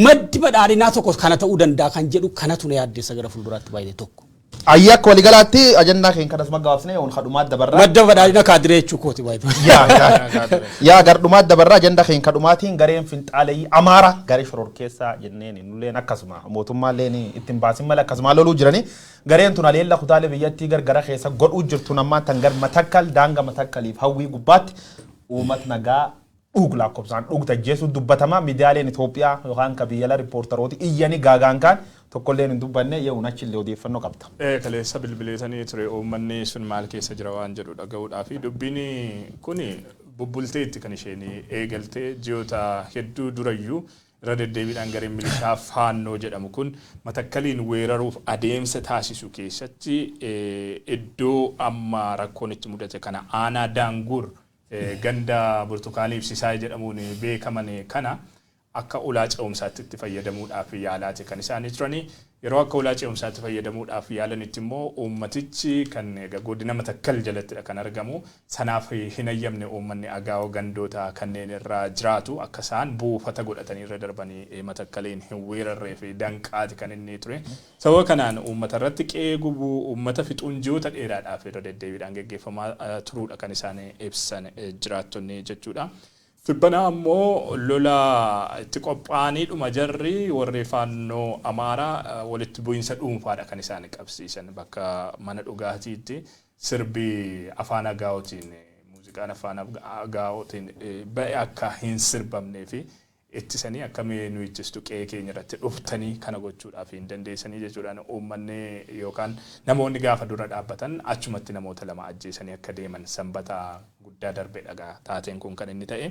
Maddi badhaadhinaa tokko kana ta'uu danda'a kan jedhu kanatu na yaaddeessa gara fuulduraatti baay'ee tokko.
Ayyi, akka waliigalaatti ajandaa keenya kanas magabaabsine yoon kadhumaatti dabarraa.
Madda badhaadhina kaadiree jechuu kooti baay'ee.
Yaa, gardhumaatti dabarraa. Ajandaa keenya kadhumaatiin gareen finxaaleeyyii Amaara, garee shororkeessaa jenneen nulleen akkasuma mootummaalleen ittiin baasin malee akkasuma loluu jiranii gareen tun aleella kutaalee biyyattii gargara keessa godhuu jirtu nammaa tan gar Matakkal, daanga Matakkaliif Hawwii gubbaatti uummata nagaa dhug lakkoofsaan dhug tajjeessu dubbatama. Miidiyaaleen Itoophiyaa yookaan ka biyyala riippoortarooti iyyanii gaagaan kaan tokkolleen hin dubbanne. Yehuun achillee odeeffannoo qabda.
Kaleessa bilbileetanii ture, uummanni sun maal keessa jira waan jedhu dhaga'uudhaa fi dubbiin kun bubbulteetti kan isheen eegaltee ji'oota hedduu durayyuu irra deddeebiidhaan gareen milishaa Faannoo jedhamu kun Matakkaliin weeraruuf adeemsa taasisu keessatti iddoo amma rakkoon itti mudate kana, aanaa Daangur ganda Burtukaanii Ibsisaa jedhamuun beekaman kana akka ulaa ce'umsaatti itti fayyadamuudhaaf yaalaati kan isaanii turanii. Yeroo akka ulaa ce'umsaatti fayyadamuudhaaf yaalanitti immoo uummatichi kan godina Matakkal jalattidha kan argamu. Sanaaf hin ayyamne. Uummanni Agaa'oo gandoota kanneen irra jiraatu akka isaan buufata godhatanii irra darbanii Matakkaliin hin weerarree fi danqaati kan inni ture. Sababa kanaan uummata irratti qe'ee gubuu, uummata fixuun ji'oota dheeraadhaaf irra deddeebiidhaan geggeeffamaa turuudha kan isaan ibsan jiraattonni jechuudha. Tibbanaa ammoo lola itti qophaa'anii dhuma jarri warri Faannoo Amaaraa walitti bu'iinsa dhuunfaadha kan isaan qabsiisan. Bakka mana dhugaatiitti sirbi afaan Agaa'ootiin, muuziqaan afaan Agaa'ootiin ba'e akka hin sirbamnee fi ittisanii, akkamii nu ittistu, qe'ee keenya irratti dhuftanii kana gochuudhaaf hin dandeessanii jechuudhaan uummanni yookaan namoonni gaafa dura dhaabbatan achumatti namoota lama ajjeesanii akka deeman Sanbata Guddaa darbe dhagaa taateen kun kan inni ta'e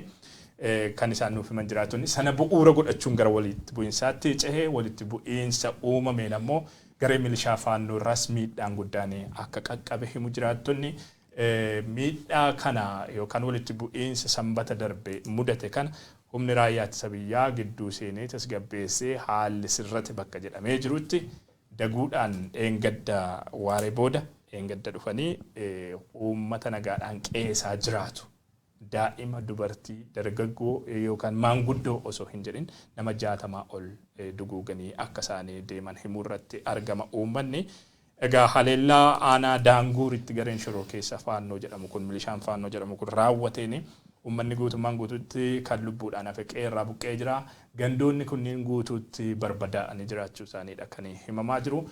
kan isaan nuuf himan jiraattonni. Sana bu'uura godhachuun gara walitti bu'iinsaatti cehee, walitti bu'iinsa uumameen ammoo garee milishaa Faannoo irraas miidhaan guddaan akka qaqqabe himu jiraattonni. Miidhaa kana yookaan walitti bu'iinsa Sanbata darbe mudate kana humni raayyaa ittisa biyyaa gidduu seenee tasgabbeessee haalli sirrate bakka jedhamee jirutti daguudhaan dheengadda waaree booda dheengadda dhufanii uummata nagaadhaan qe'eesaa jiraatu, daa'ima, dubartii, dargaggoo yookaan maanguddoo osoo hin jedhin nama 60 ol duguuganii akka isaanii deeman himuu irratti argama uummanni. Egaa haleellaa aanaa Daanguuritti gareen shororkeessa Faannoo jedhamu kun, milishaan Faannoo jedhamu kun raawwateen uummanni guutummaan guutuutti kan lubbuudhaan hafe qe'eerraa buqqee jira. Gandoonni kunniin guutuutti barbadaa'anii jiraachuu isaaniidha kan himamaa jiru.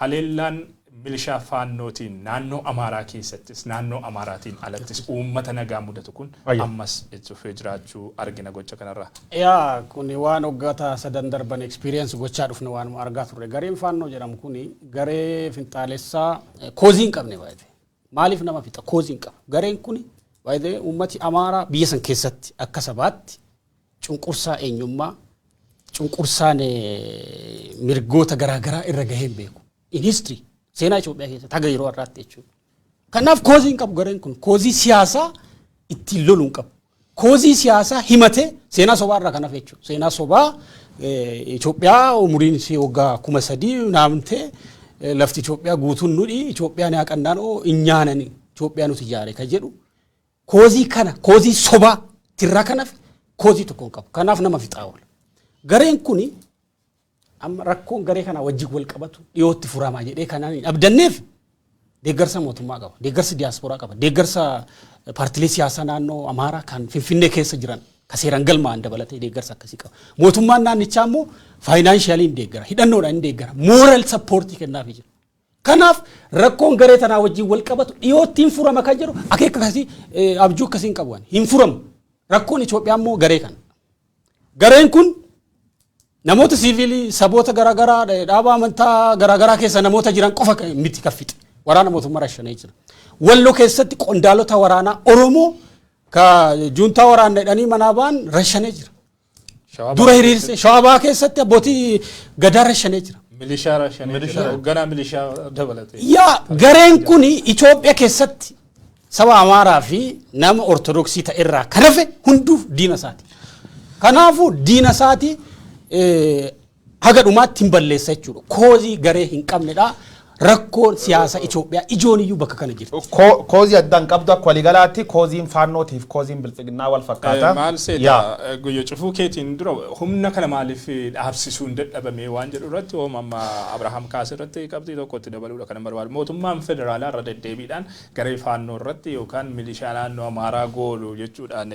Haleellaan milishaa Faannootiin naannoo Amaaraa keessattis naannoo Amaaraatiin alattis uummata nagaa mudatu kun ammas itti fufee jiraachuu argina gocha kanarraa.
Yaa, kun waan waggoota sadan darban experience gochaa dhufne, waan argaa turre. Gareen Faannoo jedhamu kun garee finxaalessaa cause hin qabne baay'ee. Maaliif nama fixa? Cause hin qabu. Gareen kun baay'ee uummati Amaaraa biyya san keessatti akka sabaatti cunqursaa eenyummaa, cunqursaan mirgoota garaagaraa irra gahee hin beeku. In history, seenaa Itoophiyaa keessatti haga yeroo har'aatti jechuudha. Kanaaf cause hin qabu gareen kun. Cause siyaasaa ittiin loluu hin qabu. Cause siyaasaa himatee seenaa sobaa irraa kan hafe jechuudha. Seenaa sobaa Itoophiyaa umuriin isii waggaa 3000 naamtee, lafti Itoophiyaa guutuun nudhi, Itoophiyaan yaa oo hin Itoophiyaa nuti ijaare ka jedhu, cause kana, cause sobaa tirraa kanaaf cause tokko hin qabu. Kanaaf nama fixaa oola. Gareen kuni amma rakkoon garee kana wajjin wal qabatu dhiyootti furamaa jedhee kanaan hin abdanneef deeggarsa mootummaa qaba, deeggarsa diyaasporaa qaba, deeggarsa paartilee siyaasaa naannoo Amaaraa kan Finfinnee keessa jiran ka seeraan galmaa'an dabalatee deeggarsa akkasii qaba. Mootummaan naannichaa immoo financially hin deeggara, hidhannoodhaan hin deeggara, moral support kennaafii jira. Kanaaf rakkoon garee tanaa wajjin wal qabatu dhiyootti hin furama kan jedhu akeeka akkasii, abjuu akkasii hin qabu. Hin furamu. Rakkoon Itoophiyaa immoo garee kana. Gareen kun namoota siivilii, saboota garaagaraa, dhaaba amantaa garaagaraa keessa namoota jiran qofa miti kan fixe. Waraana mootummaa rashanee jira. Walloo keessatti qondaalota waraanaa Oromoo ka juuntaa waraana jedhanii manaa ba'an rashanee jira. Dura hiriirsee Shawaa keessatti abbootii gadaa rashanee jira.
Milishaa rashanee jira. Hoogganaa milishaa dabalatee.
Yaa, gareen kun Itoophiyaa keessatti saba Amaaraa fi nama Ortodoksii ta'e irraa kan hafe hunduuf diina isaati. Kanaafuu diina isaati haga dhumaatti hin balleessa jechuudha. Cause garee hin qabnedha. Rakkoon siyaasa Itoophiyaa ijoon iyyuu bakka kana jirti.
Cause addaan qabdu, akka waliigalaatti causeiin faannootiif causeiin biltsiginnaa wal fakkaata.
Maal seeta, guyya cufuu keetiin dura humna kana maaliif dhaabsisuun dadhabame waan jedhu irratti, hooma amma Abrahaam Kaas irratti qabxii tokkotti dabaluudha kan barbaadu. Mootummaan federaalaa irra deddeebiidhaan garee faannoo irratti yookaan milishaa naannoo Amaaraa goolu jechuudhaan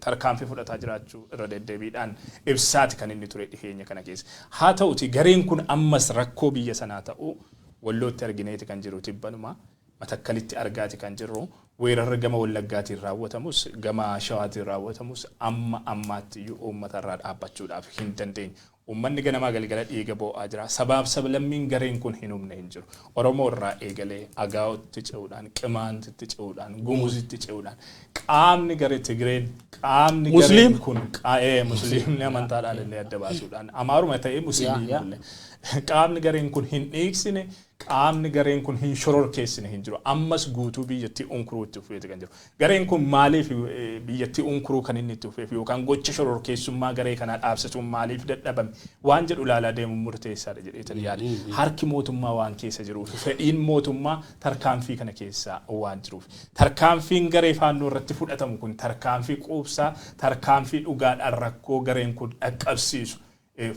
tarkaanfii fudhataa jiraachuu irra deddeebiidhaan ibsaati kan inni ture dhiheenya kana keessa. Haa ta'uti, gareen kun ammas rakkoo biyya sanaa ta'uu Wallootti argineeti kan jiru, tibbanuma Matakkalitti argaati kan jirru, weerarri gama Wallaggaatiin raawwatamus, gama Shawaatiin raawwatamus amma ammaatti iyyuu uummata irraa dhaabbachuudhaaf hin dandeenye. Uummanni ganamaa galgala dhiiga boo'aa jira. Sabaaf sablammiin gareen kun hin humne hin jiru. Oromoo irraa eegalee Agaa'otti ce'uudhaan, Qimaantitti ce'uudhaan, Gumuzitti ce'uudhaan, qaamni garee Tigreen, qaamni gareen kun Musliimni amantaadhaan illee adda baasuudhaan, Amaaruma ta'ee Musliimni illee, qaamni gareen kun hin dhiigsine, qaamni gareen kun hin shororkeessine hin jiru. Ammas guutuu biyyattii unkuruu itti fufeeti kan jiru. Gareen kun maaliif biyyattii unkuruu kan inni itti fufeef yookaan gocha shororkeessummaa garee kanaa dhaabsisuun maaliif dadhabame waan jedhu ilaalaa deemuun murteessaadha jedheetan yaada. Harki mootummaa waan keessa jiruuf, fedhiin mootummaa tarkaanfii kana keessa waan jiruuf. Tarkaanfiin garee faannoo irratti fudhatamu kun tarkaanfii quubsaa, tarkaanfii dhugaadhaan rakkoo gareen kun dhaqqabsiisu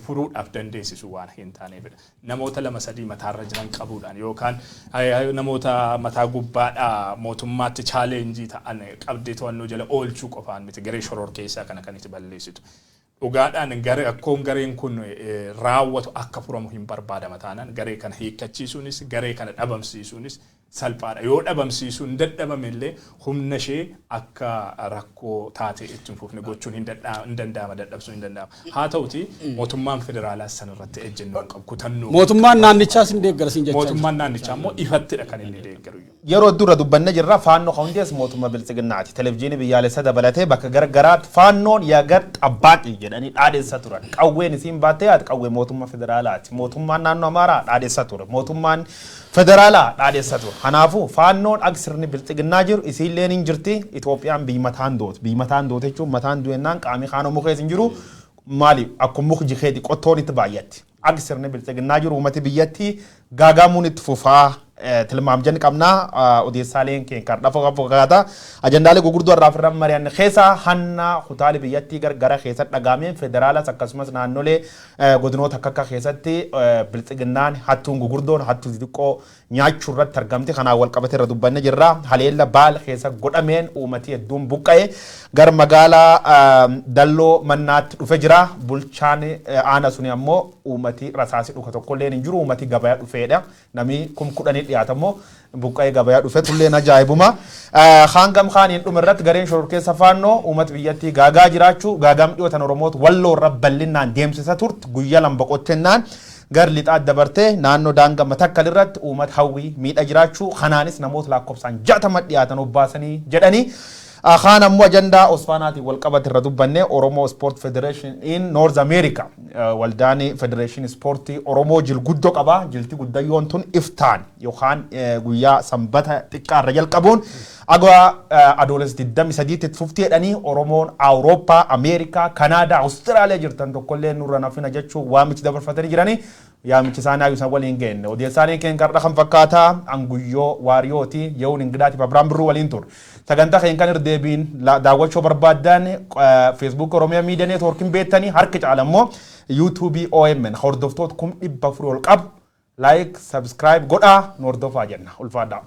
furuudhaaf dandeessisu waan hin taaneefidha. Namoota lama sadii mataarra jiran qabuudhaan yookaan namoota mataa gubbaadhaa mootummaatti challenge ta'an qabdee to'annoo jala oolchuu qofaan miti garee shororkeessaa kana kan itti balleessitu. Dhugaadhaan garee rakkoon gareen kun raawwatu akka furamu hin barbaadama taanaan, garee kana hiikkachiisuunis, garee kana dhabamsiisuunis salphaadha. Yoo dhabamsiisuun dadhabame illee humna ishee akka rakkoo taatee itti hin fufne gochuun hin danda'ama, dadhabsuun hin danda'ama. Haa ta'uti, mootummaan federaalaas sanarratti ejjennoo qabu, kutannoo.
Mootummaan naannichaas hin deeggara siin jechaa.
Mootummaan naannichaa immoo ifattidha kan inni deeggaru.
Yeroo dura dubbanne jirra, faannoo kan hundees mootummaa biltsiginnaati. Televizyiinii biyyaalessa dabalatee bakka garagaraatti faannoon yagar xabbaaqii jedhanii dhaadheessa turan. Qawween isiin baattee haati qawwee mootummaa federaalaati. Mootummaan naannoo Amaaraa dhaadheessa ture. Mootummaan federaalaa dhaadheessa ture. Kanaafuu faannoon akka sirni biltsiginnaa jiru isiilleen hin jirti. Itoophiyaan biyyi mataan doote. Biyyi mataan doote jechuun mataan du'ennaan qaamii kaanoo mukees hin jiru. Maali, akkuma muki jikeeti qottoon itti baay'atti. Akka sirni biltsiginnaa jiru uummati biyyatti gaagaamuun itti fufaa tilmaam jenni qabnaa. Odeessaaleen keenya kan dhafa fakkaata. Ajandaalee gurguddoo irraa ofirra mari'anne keessa hanna kutaalee biyyattii gargara keessatti dhagaameen, federaalas akkasumas naannolee godinoota akka akka keessatti biltsiginnaan hattuun gurguddoon hattuu xixiqqoo nyaachuu irratti argamti. Kanaan wal qabate irra dubbanne jirra. Haleella Baal keessa godhameen uummati hedduun buqqa'e gara magaalaa Dalloo Mannaatti dhufe jira. Bulchaan aana suni ammoo uummati rasaasii dhuka tokkollee hin jiru, uummati gabayaa dhufeedha. Namni 10,000 dhiyaata immoo buqqa'ee gabayaa dhufe tulleen ajaa'ibuma. Hangam kaaniin dhume irratti gareen shororkeessa faannoo uummata biyyattii gaagaa jiraachuu, gaagaam dhiyootan Oromoota Walloo irra bal'inaan deemsisa turte guyyaa lama boqottennaan Gar lixaa dabartee naannoo daangaa Matakkal irratti uummata Hawwii miidha jiraachuu, kanaanis namoota lakkoofsaan 60 dhiyaatan obbaasanii jedhanii. Kaan ammoo ajandaa Osfaanaatiin wal qabate irra dubbanne. Oromoo Sport Federation in North America, waldaan Federation Ispoortii Oromoo jilguddoo qaba. Jilti guddayyoon tun iftaan yookaan guyyaa Sanbata xiqqaarra jalqabuun aga Adoolessa 23 tti fufti jedhanii, Oromoon Awurooppaa, Ameerikaa, Kanaadaa, Awustiraaliyaa jirtan tokkollee nurra nafina jechuun waamichi dabarfatanii jiranii. Yaamichi isaanii hayyuu isaan waliin geenne. Odeessaaleen keenya har'a kan fakkaataa Anguyyoo Waariyooti ye'uun Ingidaatiif Abiraan Birruu waliin ture. Sagantaa keenya kan irra deebiin daawwachuu barbaaddan Facebook Oromiyaa Miidiyaa Neetwoorkiin beektanii, harki caala immoo YouTube OMN hordoftoota 400,000 ol qabu. Like, subscribe godhaa nu hordofaa jenna. Ulfaadhaa.